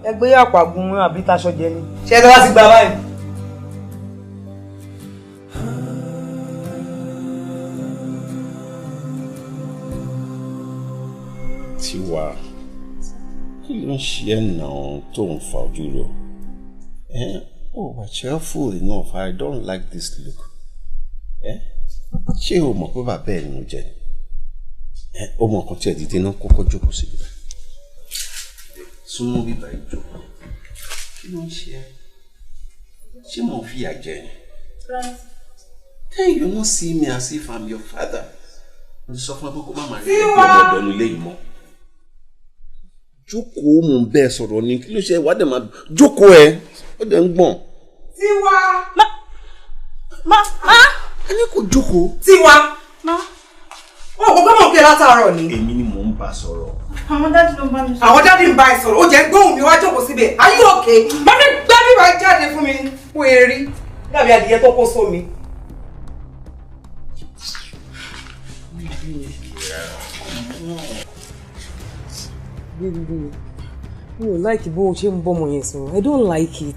ẹgbẹ́ àpàgùn àbí taṣọ jẹ ni. Ṣé ẹ tó bá ti gbà báyìí? Tiwa, kí ló ń ṣe ẹ́ náà tó ń fa ojú rò? Oh, but cheerful enough. I don't like this look. Ṣé o mọ̀ pé bàbá ẹ̀ ni mo jẹ́ ni? O mọ̀ nǹkan tí ẹ̀ dìde náà, kọ́kọ́ jókòó sí bíbá. Súnmọ́ bíbá ìjókòó. Kí ló ń ṣe ẹ́? Ṣé mo ń fìyà jẹ ni? Then you no see me as if I'm your father. Mo ti sọ fún ẹ pé kó má máa rí ẹbí ọmọ ọ̀dọ́ nílé yìí mọ́. Jókòó, mò ń bẹ́ẹ̀ sọ̀rọ̀ ni, kí ló ṣe wàá dẹ̀ máa jókòó ẹ, ó dẹ̀ ń gbọ̀n. Tiwa. Ma ma ma. Ẹni kò jókòó. Tiwa. Ma. O kò gbọ́dọ̀ pé látàárọ̀ ni. Èmi ni mò ń bá sọ̀rọ̀. Àwọn dáàdì ló ń bá mi sọ̀rọ̀. Àwọn dáàdì ń bá ẹ sọ̀rọ̀, ó jẹ́ gbóhùn mi wá jókòó síbẹ̀. Are you okay? Má fi gbá bíbá jáde fún mi. Kó erí. Dàbí adìyẹ tó kó sómi. Baby, mi ò like bó o ṣe ń bọ́mọ yẹn sọ̀rọ̀. I don't like it.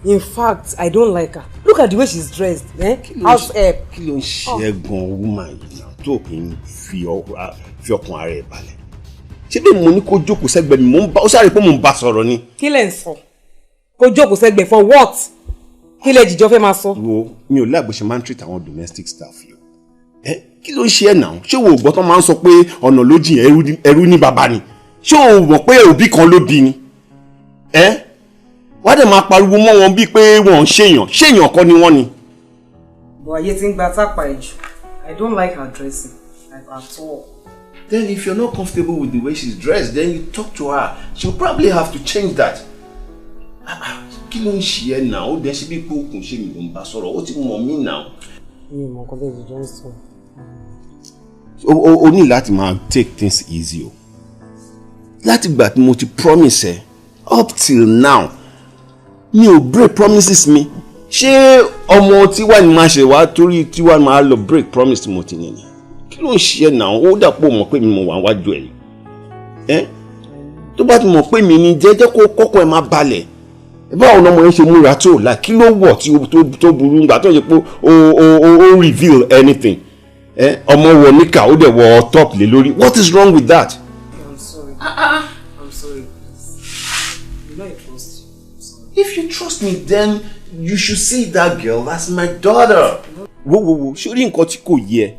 In fact, I don't like her. Look at the way she's dressed. Eh? House help. Kí ló ń ṣe ẹ́ gan-an woman yìí náà tó kì í fi ọkàn ara ẹ̀ balẹ̀? Ṣé bí mo ní kó jókòó sẹ́gbẹ̀ẹ́ mi, mò ń bá ó sáré pé mò ń bá sọ̀rọ̀ ni. Kí lẹ̀ ń sọ? Kó jókòó sẹ́gbẹ̀ẹ́ for what? Kí lẹ jìjọ fẹ́ máa sọ? Wo, mi ò láàgbé ṣe máa ń treat àwọn domestic staff yìí. Kí ló ń ṣe ẹ́ náà? Ṣé wo ò gbọ́ tán máa ń sọ pé ọ̀nà ló jìn ẹrú ní bàbá ni? Ṣé o mọ̀ pé òbí kan ló bí ni? Wá dẹ̀ máa pariwo mọ́ wọn bíi pé wọ́n ń ṣèyàn, ṣèyàn kọ́ ni wọ́n ni. Bọ̀ ayé ti ń gba tápà ẹ̀ jù. I don't like her dressing, like at all. Then if you're not comfortable with the way she's dressed, then you talk to her. She'll probably have to change that. Kí ló ń ṣe ẹ́ náà? Ó dẹ̀ ṣe bí pé okùn ṣe mi ló ń bá sọ̀rọ̀, ó ti mọ̀ mí náà. Mi ò mọ̀ nǹkan tó ti jọ ń sọ. O ní láti máa take things easy o. Láti ìgbà tí mo ti promise ẹ up till now, mi ò break promises mi. Ṣé ọmọ tiwa ni máa ṣe wá torí tiwa máa lọ break promise tí mo ti ní ni? Kí ló ń ṣe náà? Ó dàpọ̀ mọ̀ pé mi mo wà wájú ẹ̀ ẹ́. Tó bá ti mọ̀ pé mi ni, jẹ́jẹ́ kó kọ́kọ́ ẹ máa balẹ̀. Báwo ni ọmọ yẹn ṣe múra tó la? Kí ló wọ̀ tí tó burú nígbà tó yẹ pé ó reveal anything? Ọmọ wọ níkà, ó dẹ̀ wọ top lé lórí. What is wrong with that? I'm sorry. I'm sorry, please. You know I trust you. I'm sorry. If you trust me, then you should see that girl as my daughter. Wo wo wo, ṣé orí nǹkan tí kò yẹ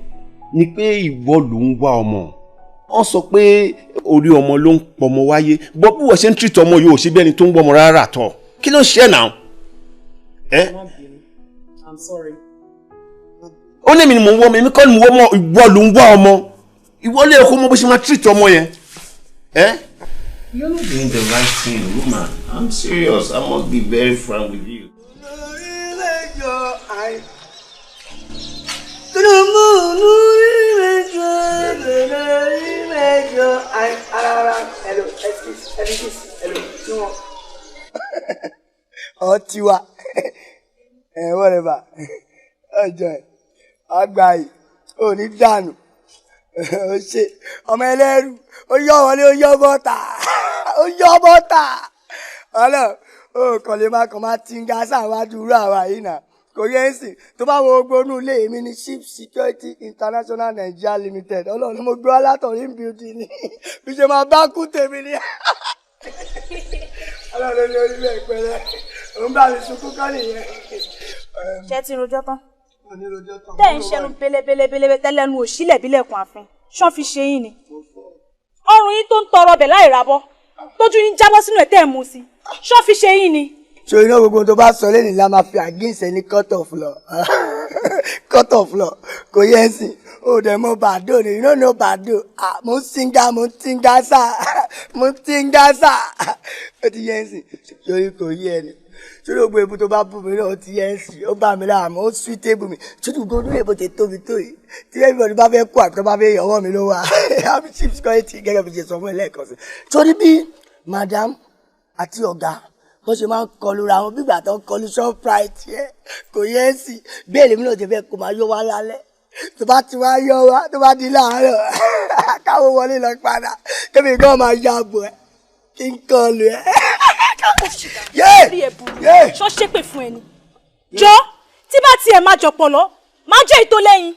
ni pé ìwọ ló ń wá ọmọ. Wọ́n sọ pé orí ọmọ ló ń pọmọ wáyé. Bọ́ bí wọ́n ṣe ń treat ọmọ yóò ṣe bí ẹni tó ń gbọ́mọ rárá tọ̀. Kí ló ń ṣe náà? I'm sorry. Ó ní èmi ni mò ń wọ́ ọmọ, èmi kọ́ ni mò ń wọ́ ọmọ, ìwọ ló ń wá ọmọ. Ìwọ lè kó mọ bó ṣe máa treat ọmọ yẹn. You're not doing the right thing, woman. I'm serious. I must be very frank with you. Ọ tiwa ẹ whatever ọjọ́ ẹ àgbà yìí ò ní dànù ó ṣe ọmọ ẹlẹ́rú ó yọ wọlé ó yọ bọ́tà ó yọ bọ́tà ọlọ́ ó kàn lè má kàn má ti ń ga sáwájú irú àwa yìí nà kò yẹ ń sìn tó bá wo gbogbo inú ilé mi ní Chief Security International Nigeria Limited. Ọlọ́run mo gbé wá látọ̀rí building ni bí ṣe máa bá kú tèmi ni ọlọ́run ní orí bẹ́ẹ̀ pẹ́rẹ́ òun bá mi sunkún kọ́ nìyẹn. Ṣé ti rojọ́ tán? Tẹ́ ń ṣẹnu belebelebele tẹ́lẹ̀nu òṣìlẹ̀ bílẹ̀kùn ààfin ṣán fi ṣe yín ni. Ọrùn yín tó ń tọrọ ọbẹ̀ láì rabọ́ tójú yín jábọ́ sínú ẹ̀ tẹ́ ẹ̀ mú sí ṣán fi ṣe yín ni. So iná gbogbo tó bá sọ lẹ́nu la máa fi against ẹni cut off law cut off law kò yẹ ẹ sìn ó dẹ̀ mọ bàdó ni you no know bàdó. Mo ń singa mo ń tinga sá mo ń tinga sá ó ti yẹ ẹ sìn sórí kò yẹ ẹ ni sórí gbogbo ebu tó bá bù mí náà ó ti yẹ ẹ sìn ó bá mi láàmú ó sún tébù mi sórí gbogbo olú èbó tẹ tóbi tó yìí tí everybody bá fẹ́ kó àti tó bá fẹ́ yọwọ́ mi ló wà. I'm chief security gẹ́gẹ́ bí ṣe sọ fún ẹ lẹ́ẹ̀kan sí sórí bí madam àti ọ̀gá bó ṣe máa ń kọlu ra wọn bígbà tó ń kọlu Shoprite yẹ kò yẹ ẹ sì bẹ́ẹ̀ lèmi náà ti fẹ́ kó máa yọ wá lálẹ́ tó bá ti wá yọ wá tó bá di láàárọ̀ káwọn wọlé lọ padà kébì gan máa ya bò ẹ kí n kọlu ẹ. Ṣọ́ ṣépè fún ẹni jọ tí bá tiẹ̀ máa jọpọ̀ lọ máa jẹ́ ìtò lẹ́yìn.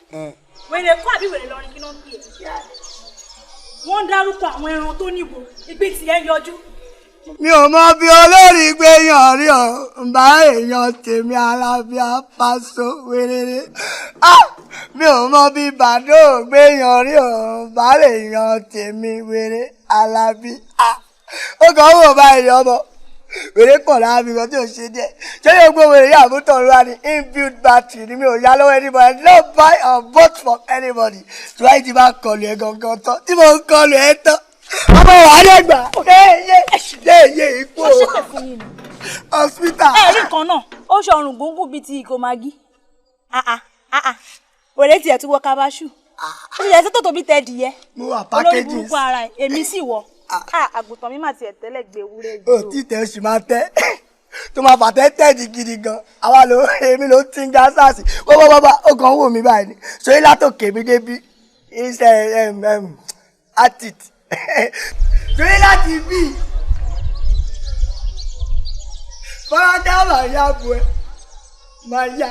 Wèrè kọ́ àbí wèrè lọrin kí ló ń pè é? Wọ́n ń dárúkọ àwọn ẹran tó níbo ìgbín tiẹ̀ ń yọjú. Mi ò mọ bí olórí gbé yàn rí ọ bá èèyàn tèmi alábíà pàṣọ wéréré. Mi ò mọ bí bàdó gbé yàn rí ọ bá èèyàn tèmi wéré alábí. Ó kàn wò báyìí ọmọ wèrè pọ̀ lára mi kan tí ò ṣe díẹ̀. Ṣé yóò gbọ́ wèrè yà mú tọ̀rọ̀ wá ní inbuilt battery ni mi ò yá lọ́wọ́ anybody. No buy or vote from anybody. Tí wáyé ti bá kọlu ẹ gangan tán tí mo ń kọlu ẹ tán ọmọ wa lè gbà yé ipò hospital. Ẹ rí nǹkan náà ó ṣe ọrùn gúngùn bíi ti ìgò magi wèrè tiẹ̀ tún wọ kábáṣù ó ṣe jẹ́ tó tóbi tẹ́ dìyẹ olórí burúkú ara ẹ̀ èmi sì wọ àgùntàn mi mà tiẹ̀ tẹ́lẹ̀ gbé ewúrẹ́ jù. Ó tí tẹ oṣù máa tẹ́ tó máa fàtẹ́ tẹ́ẹ̀dì gidi gan àwa ló èmi ló ti ń ga sars wọ́wọ́wọ́wọ́ ó kàn ń wò mí báyìí ni sórí látòkè mi débi iṣẹ́ atit torí láti bí fọlákẹ́ máa yá bu ẹ máa yá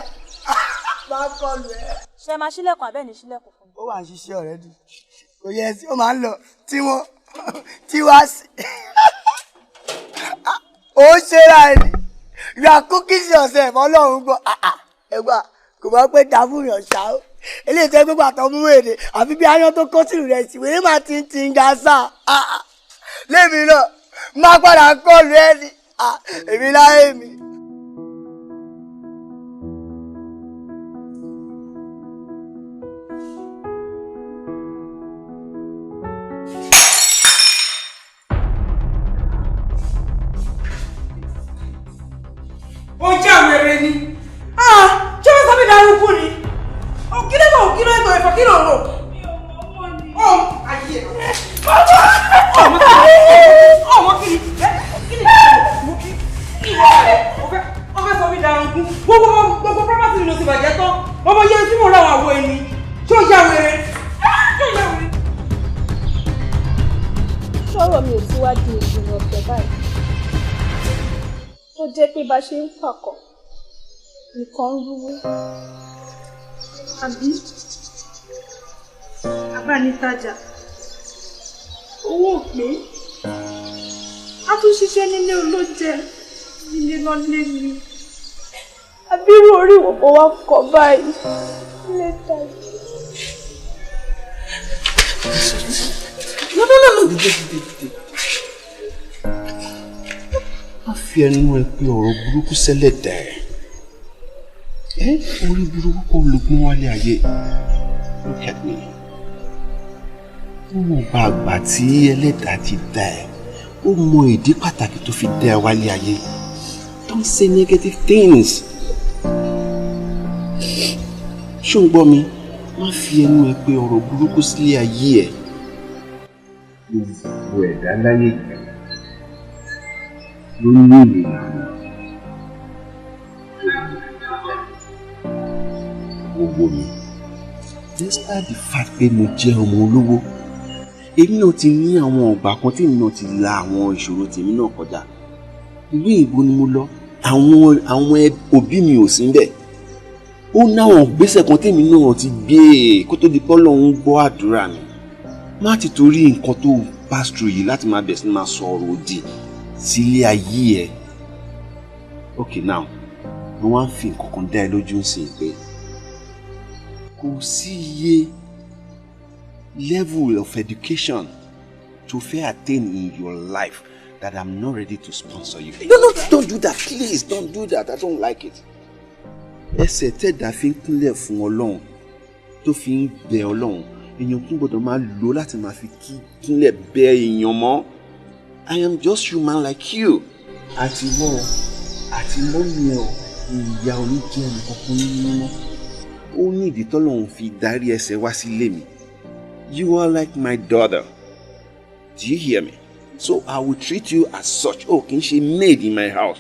máa kọlu ẹ. Ṣé máa ṣílẹ̀kùn abẹ́ ní ṣílẹ̀kùn fún mi. Ó wà ń ṣiṣẹ́ ọ̀rẹ́dì kò yẹ sí ó máa ń lọ tí wọ́n tí wá sí ó ṣe ra ẹni you are cooking yourself ọlọ́run gbọ́ ẹ gbà kò mọ̀ pé dàbú yàn ṣá o eléyìí tẹ́ gbégbà tó mú wèrè àfi bí aáyán tó kó sínú rẹ̀ sí wèrè máa ti ń ti ń ga sá lémi náà má padà kọlu ẹni èmi láyé mi. Ó jẹ́ wèrè ni ṣé wọ́n sábẹ́ darúgbó ni kí ló mọ̀ kí ló ètò ẹ̀fọ́ kí ló rò. Mi ò mọ̀ mọ́ ni. Ó ayé ẹ̀. Bàbá! àwọ̀ ẹni ṣé ó yá wèrè? Ṣé ó yá wèrè? Sọ̀rọ̀ mi ò tí wá di ìgbìmọ̀ ọ̀fẹ́ báyìí tó jẹ́ pé bá ṣe ń pàkọ́ nìkan ń rúwó. Àbí abánitajà owó ò pé a tún ṣiṣẹ́ nílé olóúnjẹ nílé lọ́lé ni. Àbírú orí wo mo wá kọ báyìí nílé tajà. No, no, no, no, dìde, dìde, dìde. Má fi ẹnu ẹ pé ọ̀rọ̀ burúkú sẹ́lẹ̀ dà ẹ́. Ẹ́ orí burúkú kọ́ ló gbọ́n wálé ayé. Look at me. Níwọ̀n bá àgbà tí ẹlẹ́dàá ti dá ẹ, ó mọ ìdí pàtàkì tó fi dá ẹ wálé ayé. Don't say negative things. Ṣé o ń gbọ́ mi? Má fi ẹnu ẹ pé ọ̀rọ̀ burúkú sílé ayé ẹ. Gbogbo ẹ̀dá láyé yìí ló ní ìlànà gbogbo mi. Despite the fact pé mo jẹ́ ọmọ olówó, èmi náà ti ní àwọn ọgbà kan tí èmi náà ti la àwọn ìṣòro tèmi náà kọjá. Ìlú òyìnbó ni mo lọ, àwọn òbí mi ò sí níbẹ̀. Ó náwọn ìgbésẹ̀ kan tèmi náà ti gbé kó tó di pé Ọlọ́run gbọ́ àdúrà mi. Má ti torí nǹkan tó pass through yìí láti máa bẹ̀rẹ̀ sí ní máa sọ ọ̀rọ̀ òdì sílé ayé ẹ̀. Okay now, mo wá ń fi nǹkan kan dá ẹ lójú sí i pé kò sí iye level of education to fẹ́ attain in your life that I'm not ready to sponsor you. No, no, don't do that, please, don't do that, I don't like it. Ẹsẹ̀ tẹ̀dá fi ń kúnlẹ̀ fún Ọlọ́run tó fi ń bẹ Ọlọ́run, èèyàn tún gbọ́dọ̀ máa lò láti máa fi kúnlẹ̀ bẹ èèyàn mọ́. I am just human like you. Àti wọ́n àti mọ́mí ẹ̀ o, ìyá oníjẹ́ ẹnìkankan nínú mọ́. Ó ní ìdí tọ́lọ́run fi darí ẹsẹ̀ wá sílé mi. You are like my daughter. Do you hear me? So I will treat you as such. Oh, kì í ṣe maid in my house.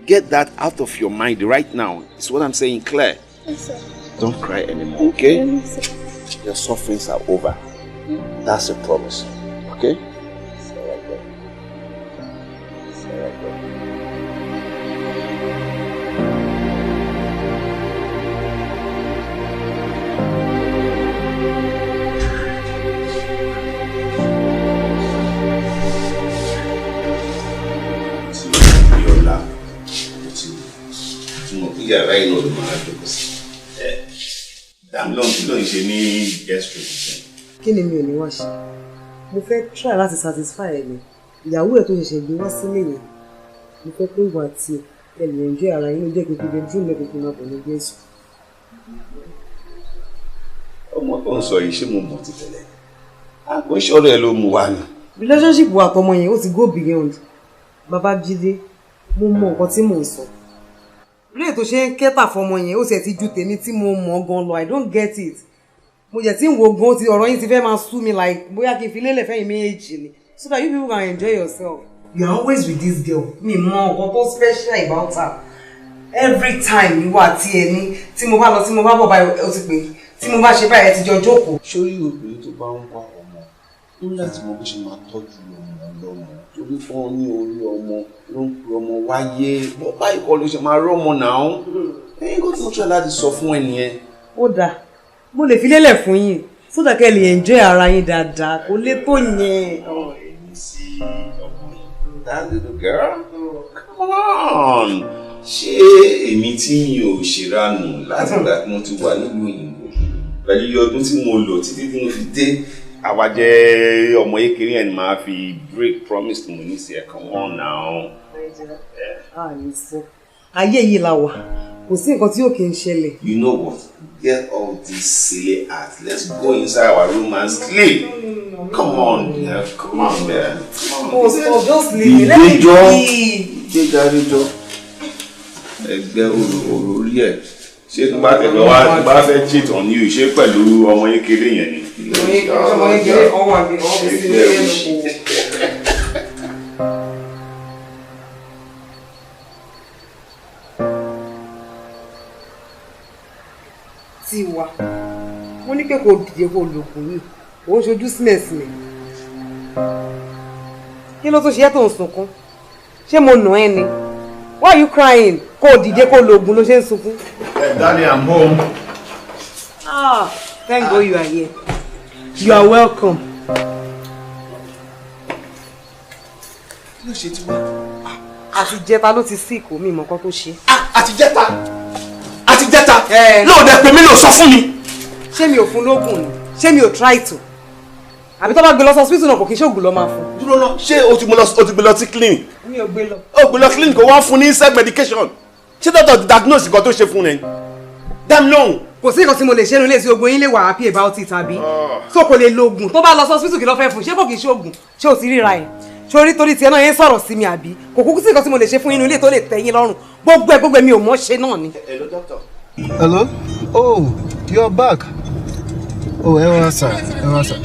Get that out of your mind right now. It's what I'm saying, Claire. Yes, sir. Don't cry anymore, okay? Yes, sir. Your sufferings are over. That's a promise, okay? It's all right, girl. It's all right, girl. Yàrá yìí náà ló máa jókòó sí. Ẹ Dàmílọ́n, kí ló ń ṣe ní guest room? Kí ni mi ò ní wá ṣe? Mo fẹ́ try láti satisfy ẹ ni. Ìyàwó ẹ̀ tó ṣẹ̀ṣẹ̀ gbé wá sílé yẹn. Mo fẹ́ pé ìwà àti ẹ lè enjoy ara yín ló jẹ́ kí n fi bedroom lẹ́kọ̀ọ́ kí n máa bọ̀ ní guest room. Ọmọ tó ń sọ yìí ṣé mo mọ̀ ti tẹ̀lé? Àgbo ìṣòro ẹ̀ ló mú wa ni. Relationship wa àtọmọ yẹn ó ti go beyond. Babájídé, mo mọ nǹkan tí mò ń sọ. Lóye tó ṣe ń kẹ́tà fọmọ yẹn ó sì ti ju tèmi tí mo mọ̀ gan lọ. I don't get it. Mo jẹ̀ tí ń wo gan ti ọ̀rọ̀ yín ti fẹ́ máa sú mi like bóyá kí n fi lélẹ̀ fẹ́yìn méjì ni so that you people can enjoy yourself. You are always with this girl. Mi mọ nǹkan tó special about her. Every time ìwọ àti ẹni tí mo bá lọ tí mo bá bọ̀ báyìí ó ti pè é tí mo bá ṣe báyìí ẹ ti jọ jókòó. Sórí obìnrin tó bá ń wá ọmọ ó ní láti mọ bó ṣe máa tọ́jú ọmọ lọ́mọ torí fún ọ ní orí ọmọ ló ń pe ọmọ wáyé bọ́ báyìí kọ́ ló ṣe máa rọ́mọ náà. Ẹyin kó tí mo try láti sọ fún ẹ nìyẹn. Ó dáa, mo lè fi lélẹ̀ fún yín so that kẹ́ lè enjoy ara yín dáadáa kó lè tó yẹn. Èmi sí ọkùnrin that little girl, come on. Ṣé èmi tí mi ò ṣèrànù láti ìgbà tí mo ti wà nílùú òyìnbó pẹ̀lú iye ọdún tí mo lò títí tí mo fi dé àwa jẹ́ ọmọ kékeré ẹni máa fi break promise tí mo ní sí ẹ, come on now. Ayé yìí la wà, kò sí nǹkan tí yóò kí n ṣẹlẹ̀. You know what? Get all this silly act. Let's go inside our room and sleep. Come on, dear. Come on, man. Come on. Oh, stop. Just leave me. Let me be. Dídé jọ. Ẹgbẹ́ orí ẹ̀. Ṣé tó bá tẹ̀lé wá tó bá fẹ́ cheat on you ṣé pẹ̀lú ọmọ kékeré yẹn ni? Ọmọ kékeré kan wà ní ọmọ sí ní ẹnu kò. Tiwa, mo ní pé kò dìde kó lògùn yìí, òun ṣojú símẹ̀símẹ̀. Kí ló tún ṣe é tó ń sunkún? Ṣé mo nà ẹ́ ni? Why are you crying? Kò dìde kó lògùn ló ṣe ń sunkún. Hey, Daddy, I'm home. Ah, thank God you are here. You are welcome. Kí ló ṣe Tiwa? Àti jẹta ló ti sick o, mi mọ̀ nǹkan tó ṣe. Àti jẹta. Àti jẹta. Lóòdẹ pé mi ló sọ fún mi. Ṣé mi ò fún lóògùn ni? Ṣé mi ò try to? Àbí tó bá gbé lọ sí hospital náà kò kí n ṣoògùn lọ máa fún. Dúró náà, ṣé o ti gbé lọ sí clinic? Mi ò gbé lọ. O gbé lọ clinic kò wá fún ní self medication. Ṣé doctor ti diagnose nǹkan tó ṣe fún ẹ? Dá mi lóhùn. Kò sí nǹkan tí mo lè ṣe nílé tí ogun yín lè wà happy about it àbí? So kò lè lo oògùn. Tó bá lọ sí hospital kí ló fẹ́ fún? Ṣé kò kí n ṣoògùn? Ṣé o ti ríra ẹ̀? Sórí torí tiẹ̀ náà yẹn sọ̀rọ̀ sí mi àbí? Kò kúkú sí nǹkan tí mo lè ṣe fún inú ilé tó lè tẹ́ yín lọ́rùn. Gbogbo ẹ̀ mi ò mọ̀ ṣe náà ni. Hello doctor. Hello? Oh, you're back. Oh, ẹ wá sà, ẹ wá sà.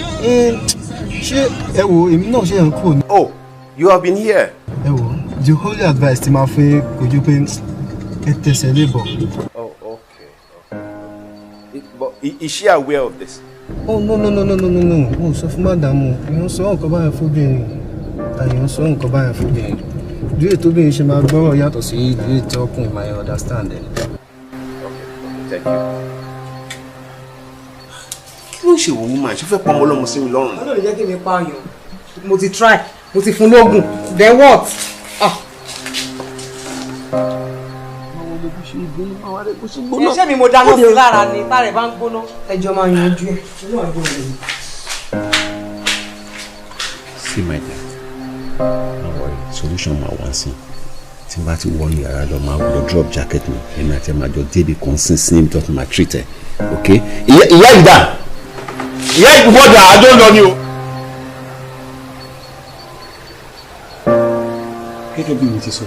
Ṣé ẹ wo èmi náà ṣe ń kúrò ní. Oh, you have been here. Ẹ wo, the only advice tí máa fún yín kò ju pé ẹ tẹsẹ̀ lé bọ̀. Oh, okay. Okay. But is she aware of this? Oh, no. Mo sọ fún mádàmú, èèyàn sọ nǹkan báyẹn fóbìnrin. Èèyàn sọ nǹkan báyẹn fóbìnrin. Bí ètò obìnrin ṣe máa gbọ́rọ̀ yàtọ̀ sí bí ètò ọkùnrin máa understand ẹ̀. Okay, thank you. Kí ló ń ṣe wò woman? Ṣé fẹ́ pọn ọmọ ọlọ́mọ sí mi lọ́rùn? Ọlọ́run jẹ́ kí mi pààyàn. Mo ti try, mo ti fún lóògùn. Then what? Ah. Ṣé mi mo dáná sí lára ni tára ẹ̀ bá ń gbóná? Ẹjọ́ máa yanjú ẹ̀. See my dear, don't worry, solution máa wá sí. Tí n bá ti wọnú yàrá lọ, máa lọ drop jacket mi, èmi àti ẹ̀ máa jọ débi kan sínsìn tó ti máa treat ẹ̀, ok? Ìyá ìdá! Ìyá ìwọ́dà àjọ ń lọ ni o. Gẹ́gẹ́ bí mo ti sọ,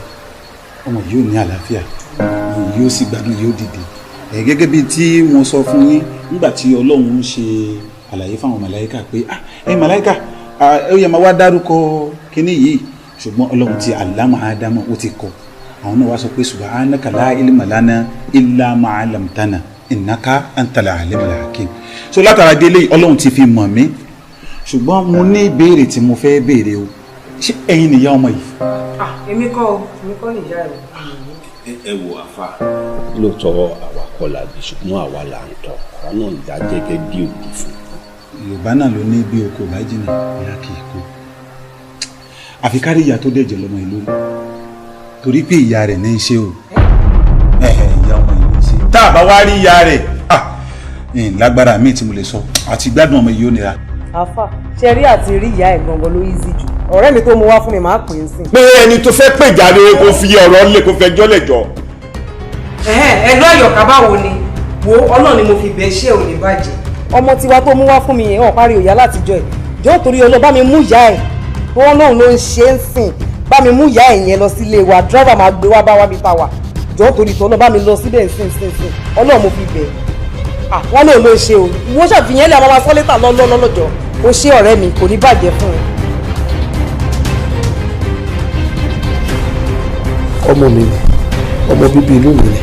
ọmọ yìí ò ní àlàáfíà, yóò sì gbádùn, yóò dìde. Ẹ gẹ́gẹ́ bí tí mo sọ fún yín nígbà tí Ọlọ́run ń ṣe àlàyé fáwọn màláíkà pé ẹ màláíkà, ó yẹ máa wá dárúkọ kínní yìí, ṣùgbọ́n Ọlọ́run ti àlámà Ádámọ̀ ó ti kọ. Àwọn náà wá sọ pé subhanaka la ilma lana illa ma 'allamtana innaka antal alimul hakim. So látara délé Ọlọ́run ti fi mọ̀ mí, ṣùgbọ́n mo ní ìbéèrè tí mo fẹ́ béèrè o. Ṣé ẹ̀yin nìyá ọmọ yìí? Èmi kọ́ o, èmi kọ́ nìyá ẹ̀. Ẹ wo àfa, lóòótọ́ àwa kọ́ la bí, ṣùgbọ́n àwa là ń tọ́, àwa náà ń dá gẹ́gẹ́ bí òbí fún. Yorùbá náà ló ní bí oko bá jìnnà ìyá kì í kó. Àfi kárí ìyá tó dẹ̀jẹ̀ lọ́mọ yìí lórí, torí pé ìyá rẹ̀ ní í ṣe o. Ìyá ọmọ yìí ní í ṣe. Tá a bá wá rí ìyá rẹ̀, lágbára míì tí mo lè sọ, àti gbádùn ọmọ yìí ó nira. Àfà, ṣe rí àti rí ìyá ẹ̀ gangan ló easy jù. Ọ̀rẹ́ mi tó mú wá fún mi máa pè é sí. Pé ẹni tó fẹ́ pè jáde kó fi ọ̀rọ̀ lè kó fẹjọ́ lè jọ. Ẹ lọ Àyọ̀ká, báwo ni? Wo Ọlọ́run ni mo fi bẹ̀ ṣé ò ní bàjẹ́. Ọmọ tiwa tó mú wá fún mi yẹn ọ̀ parí òyà látijọ́ ẹ̀. Jọ̀ọ́ torí Ọlọ́run bá mi mú ìyá ẹ̀. Wọ́n lóun ló ń ṣe é sìn. Bá mi mú ìyá ẹ̀ yẹn lọ sílé wa, dírẹ́fà máa gbé wá bá wa bí ta wà. Jọ̀ọ́ torí tọ́lọ́ bá mi lọ síbẹ̀ sìn. Ọlọ́run mo fi bẹ̀. Wọ́n lóun ló ń ṣe o. Ìwọ ṣàfihàn lè àwọn ọmọ sọ́létà lọ́lọ́lọ́jọ́. O ṣé ọ̀rẹ́ mi, kò ní bàjẹ́ fún ẹ. Ọmọ mi ni, ọmọ bíbí inú mi ni.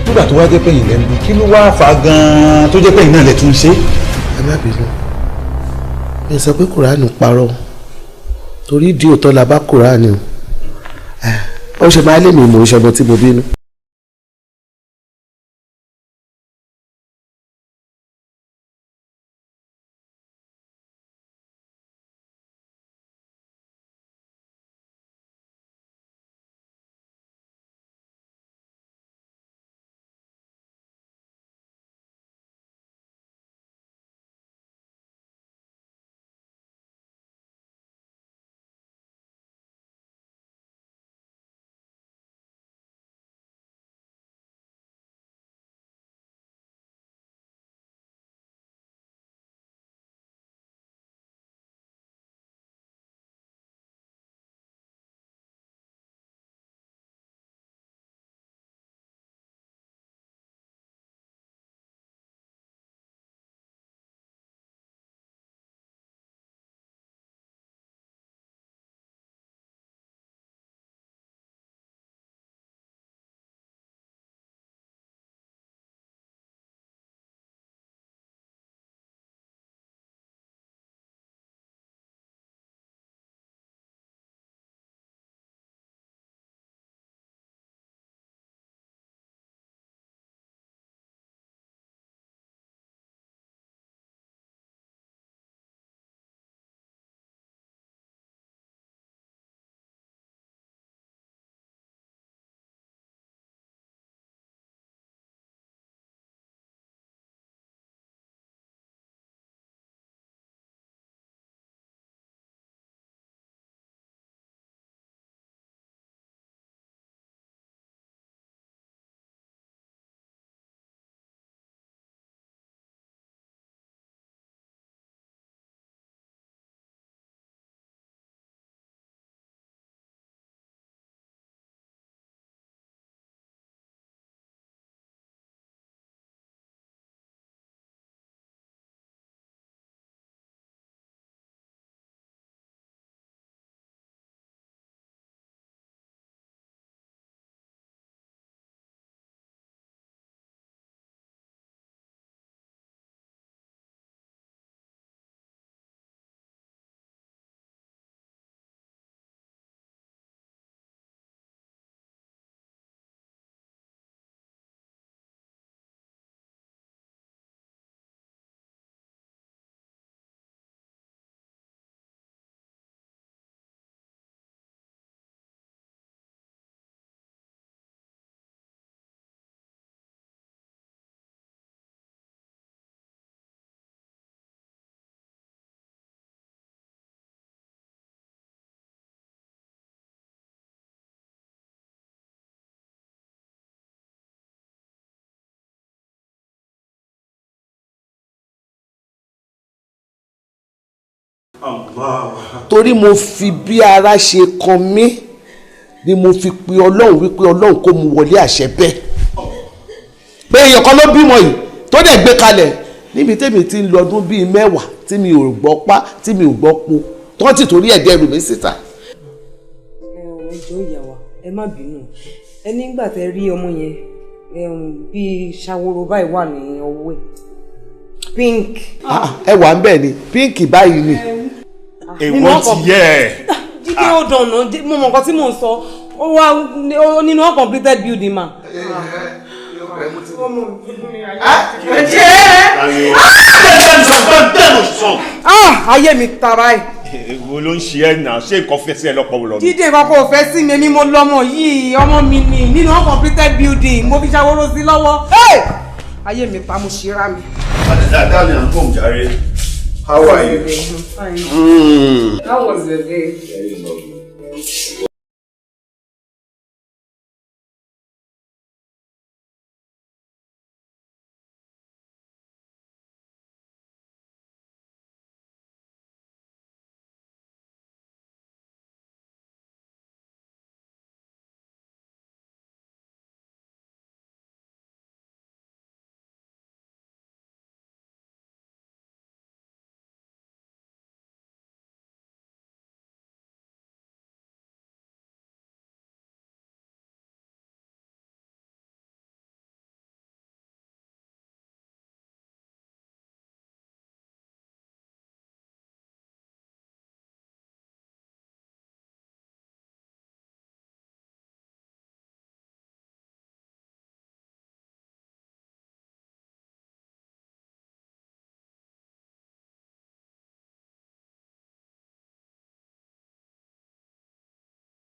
Nígbà tó wá jẹ́ pé ìlẹ̀ ń bí, kí ló wá fà á gan-an tó jẹ́ pé ìnáà lè tún ṣe? Ẹ má bínú, mi sọ pé Kùránì parọ́, torí ìdí òótọ́ la bá Kùránì o. Ó ṣe máa lé mi mò ń ṣọmọ tí mo bínú. Torí mo fi bí ara ṣe kan mí ni mo fi pe Ọlọ́run wípé Ọlọ́run kó mu wọlé àṣẹ bẹ́ẹ̀. Pé èèyàn kan ló bímọ yìí tó dẹ̀ gbé kalẹ̀ níbi tèmi ti ń lọ ọdún bíi 10 tí mi ò gbọ́ pa tí mi ò gbọ́ po tó ti torí ẹ̀dẹ̀ ẹrù mi síta. Ẹ jọ̀ọ́ ìyá wa, ẹ má bínú. Ẹ nígbà tẹ́ rí ọmọ yẹn bíi ṣàwòrò báyìí wà ní ọwọ́ ẹ̀ pink. Ẹ wà ń bẹ̀ ni pink báyìí ni. Èwo ti yẹ ẹ. Jíde ó dànù, mo mọ nǹkan tí mò ń sọ, ó wà nínú uncompleted building ma. Ayé mi ta báyìí. Èwo ló ń ṣe ẹ náà, ṣé nǹkan fẹ́ sí ẹ lọ́pọ̀ lọ. Jíde nǹkan kò fẹ́ sí mi, èmi mo lọ́mọ yìí, ọmọ mi ni nínú uncompleted building, mo fi ṣàwòrò sí lọ́wọ́. Ayé mi ta, mo ṣera mi. Dáadáa ni à ń bọ̀ jàre. How are you? I'm fine. How was your day? Very lovely.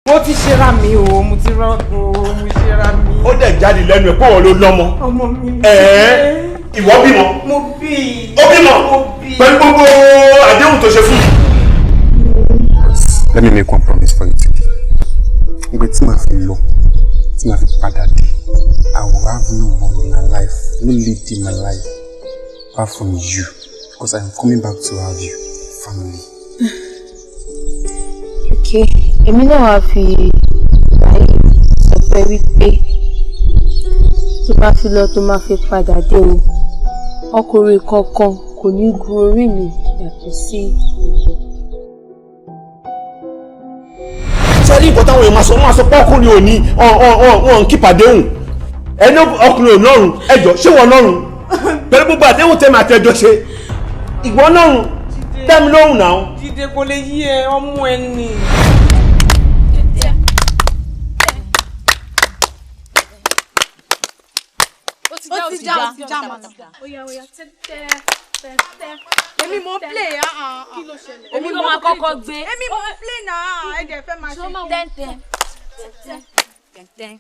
Mo ti ṣera mi o, mo ti rọ́gùn o, mo ṣera mi. Ó dẹ̀ jáde lẹ́nu ẹ̀ pé òun ló lọ́mọ. Ọmọ mi. Ẹ̀ẹ́ ìwọ bímọ. Mo bí. Ó bímọ. Pẹ̀lú gbogbo àdéhùn tó ṣe fún mi. Let me make one promise for you today. Ìgbà tí màá fi lọ, tí màá fi padà dé, I will have no one in my life, no lady in my life, apart from you, because I am coming back to have you, family. Okay, èmi náà wá fi báyìí sọ pé wípé tó bá fi lọ tó máa fi padà dé o, ọkùnrin kankan kò ní gun orí mi yàtọ̀ sí ìwọ. Ṣé rí nǹkan táwọn èèyàn máa sọ, wọ́n máa sọ pé ọkùnrin ò ní ọ̀n kí pàdéhùn ẹni ọkùnrin ò lọ́rùn, ẹjọ́ ṣé wọ́n lọ́rùn pẹ̀lú gbogbo àdéhùn tẹ́mi àti ẹjọ́ ṣe ìwọ lọ́rùn dá mi lóhùn náà. Jídé kò lè yí ẹ, ọmọ ẹ ni. Ó ti já, ó ti já màá. Èmi mo ń play ah. Èmi ló máa kọ́kọ́ gbé. Èmi mo ń play náà, ẹ jẹ́ fẹ́ máa ṣe. Tẹ́ntẹ́n tẹ́ntẹ́n tẹ́n.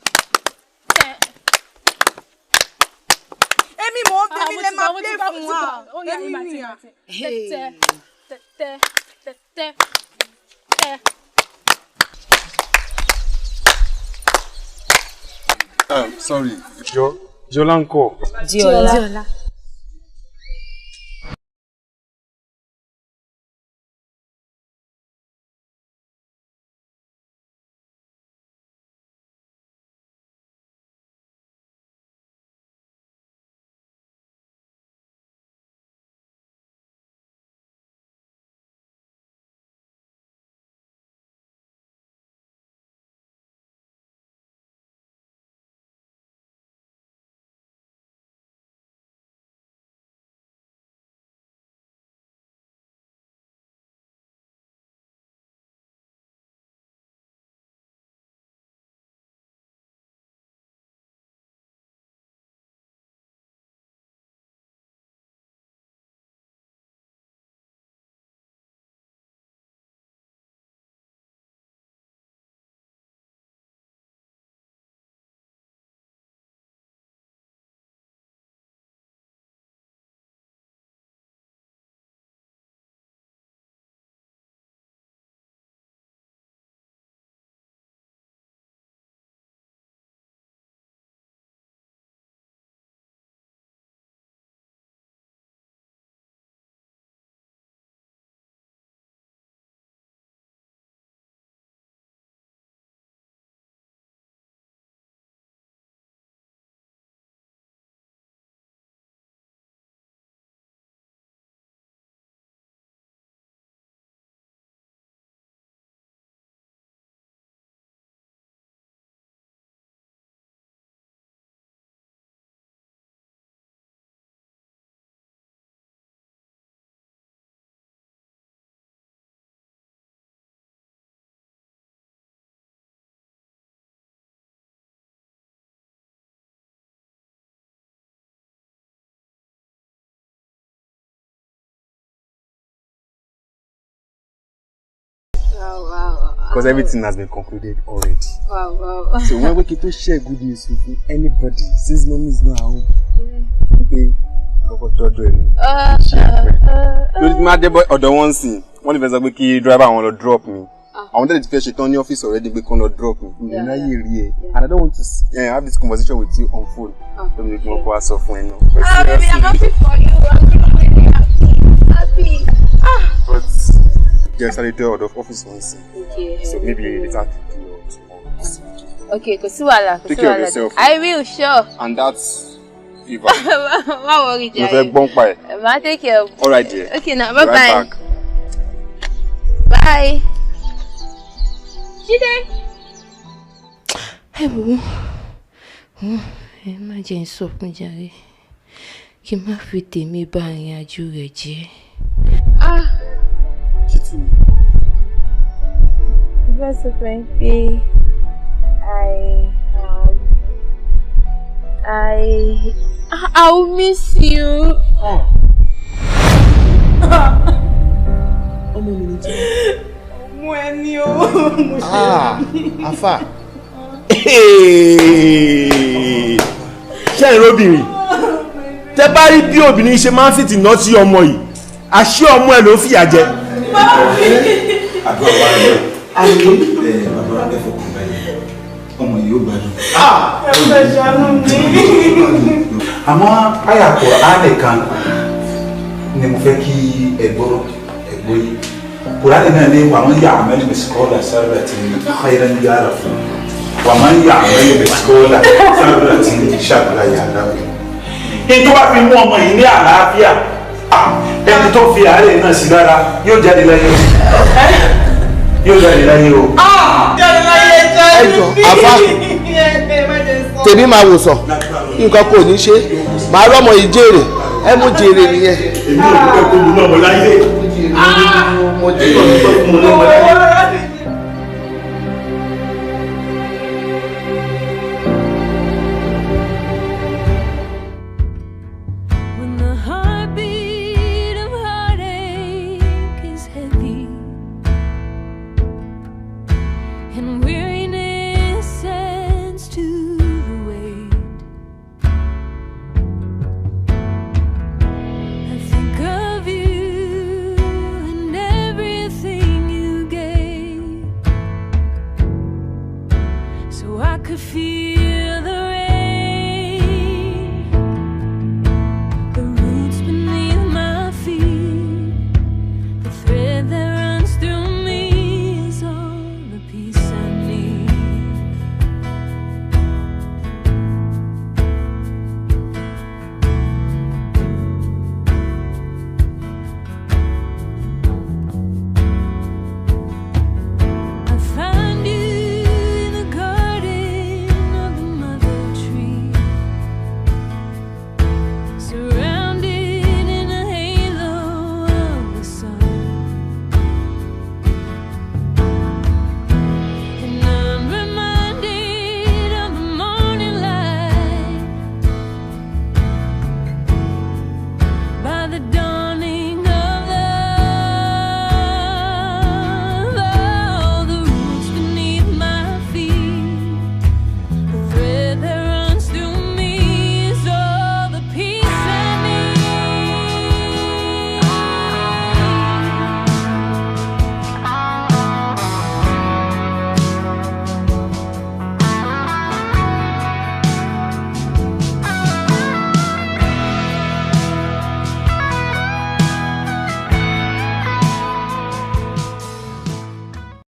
Èmi mo ń play, mi lè máa play fún wa. Èmi ni à. Tẹ́tẹ́ tẹ́tẹ́ tẹ́tẹ́ tẹ́. Sorry, Jọlá ńkọ́? Jọlá. Because everything has been concluded already. Wow. So when we get to share good news with anybody, since mommy is not home, okay, kọ́kọ́ tọ́jú ẹ̀ ní. Lórí tí máa dé ọ̀dọ̀ wọn sìn, wọ́n lè fẹ́ sọ pé kí driver àwọn lọ drop mi. Àwọn tẹ́lẹ̀ ti fẹ́ ṣetán ní ọ́fíìsì already pé kán lọ drop mi. Mi ò ráyè rí ẹ. And I don't want to have this conversation with you on phone. Lómi ní kí wọ́n kó wá sọ fún ẹ náà. Ah, baby, I'm happy for you. I'm really happy. Happy. Ah. But yes, I did ọ̀dọ̀ ọ́fíìsì wọn sìn. Okay. So maybe later today or tomorrow. Okay, kò sí wàhálà, kò sí Take care of wàhálà. yourself. I will, sure. And that's fever. Má worry, Mo fẹ́ jàre. gbọ́n pa ẹ̀. Màá take care of. All right, dear. Okay, now, Right bye-bye. back. Bye. Jídé. Ẹ wò ó, ẹ má jẹ́ ń sọ fún jàre kí n má fi tèmi bà ìrìn àjò rẹ̀ jẹ́. Ah. Chitu. Mo fẹ́ sọ fún ẹ pé I will miss you. Ọmọ mi ni tí. Ọmọ ẹ ní o, mo ṣe. Ah, afa. Ṣé ẹ róbìnrin? Tẹ bá rí bí obìnrin ṣe máa ń fìtì ná sí ọmọ yìí, àṣé ọmọ ẹ ló ń fìyà jẹ. Àdúrà wa rẹ ẹ bàbá ẹ fọkàn balẹ̀, ọmọ yìí ó gbádùn. Ẹ fẹ́ ṣàánú mi. Àmọ́ àyà Kùránì kan ni mo fẹ́ kí ẹ gbọ́rọ̀ ẹ gbọ́ yìí. Kùránì náà ní wàá yà àmẹ́lì mẹ́sìkọ́lá sábà tí khayran yára fún wàá yà àmẹ́lì mẹ́sìkọ́lá sábà tí sàbàlá yàrá fún. Ní tó bá fi mú ọmọ yìí ní àlàáfíà, ẹni tó fi àárẹ̀ náà sí lára yóò jáde láyé o, yóò jáde láyé o. Jáde láyé, jáde. Ẹ jọ, àfa, tèmi máa wòsàn, nǹkan kò ní ṣe, màá rọ́mọ yìí jèrè, ẹ mú jèrè nìyẹn. Èmi ò dúpẹ́ kó mu náà mọ láyé. Mo jèrè. Mo náà mọ láyé. When the heartbeat of heartache is heavy and weariness adds to the weight, I think of you and everything you gave, so I could feel the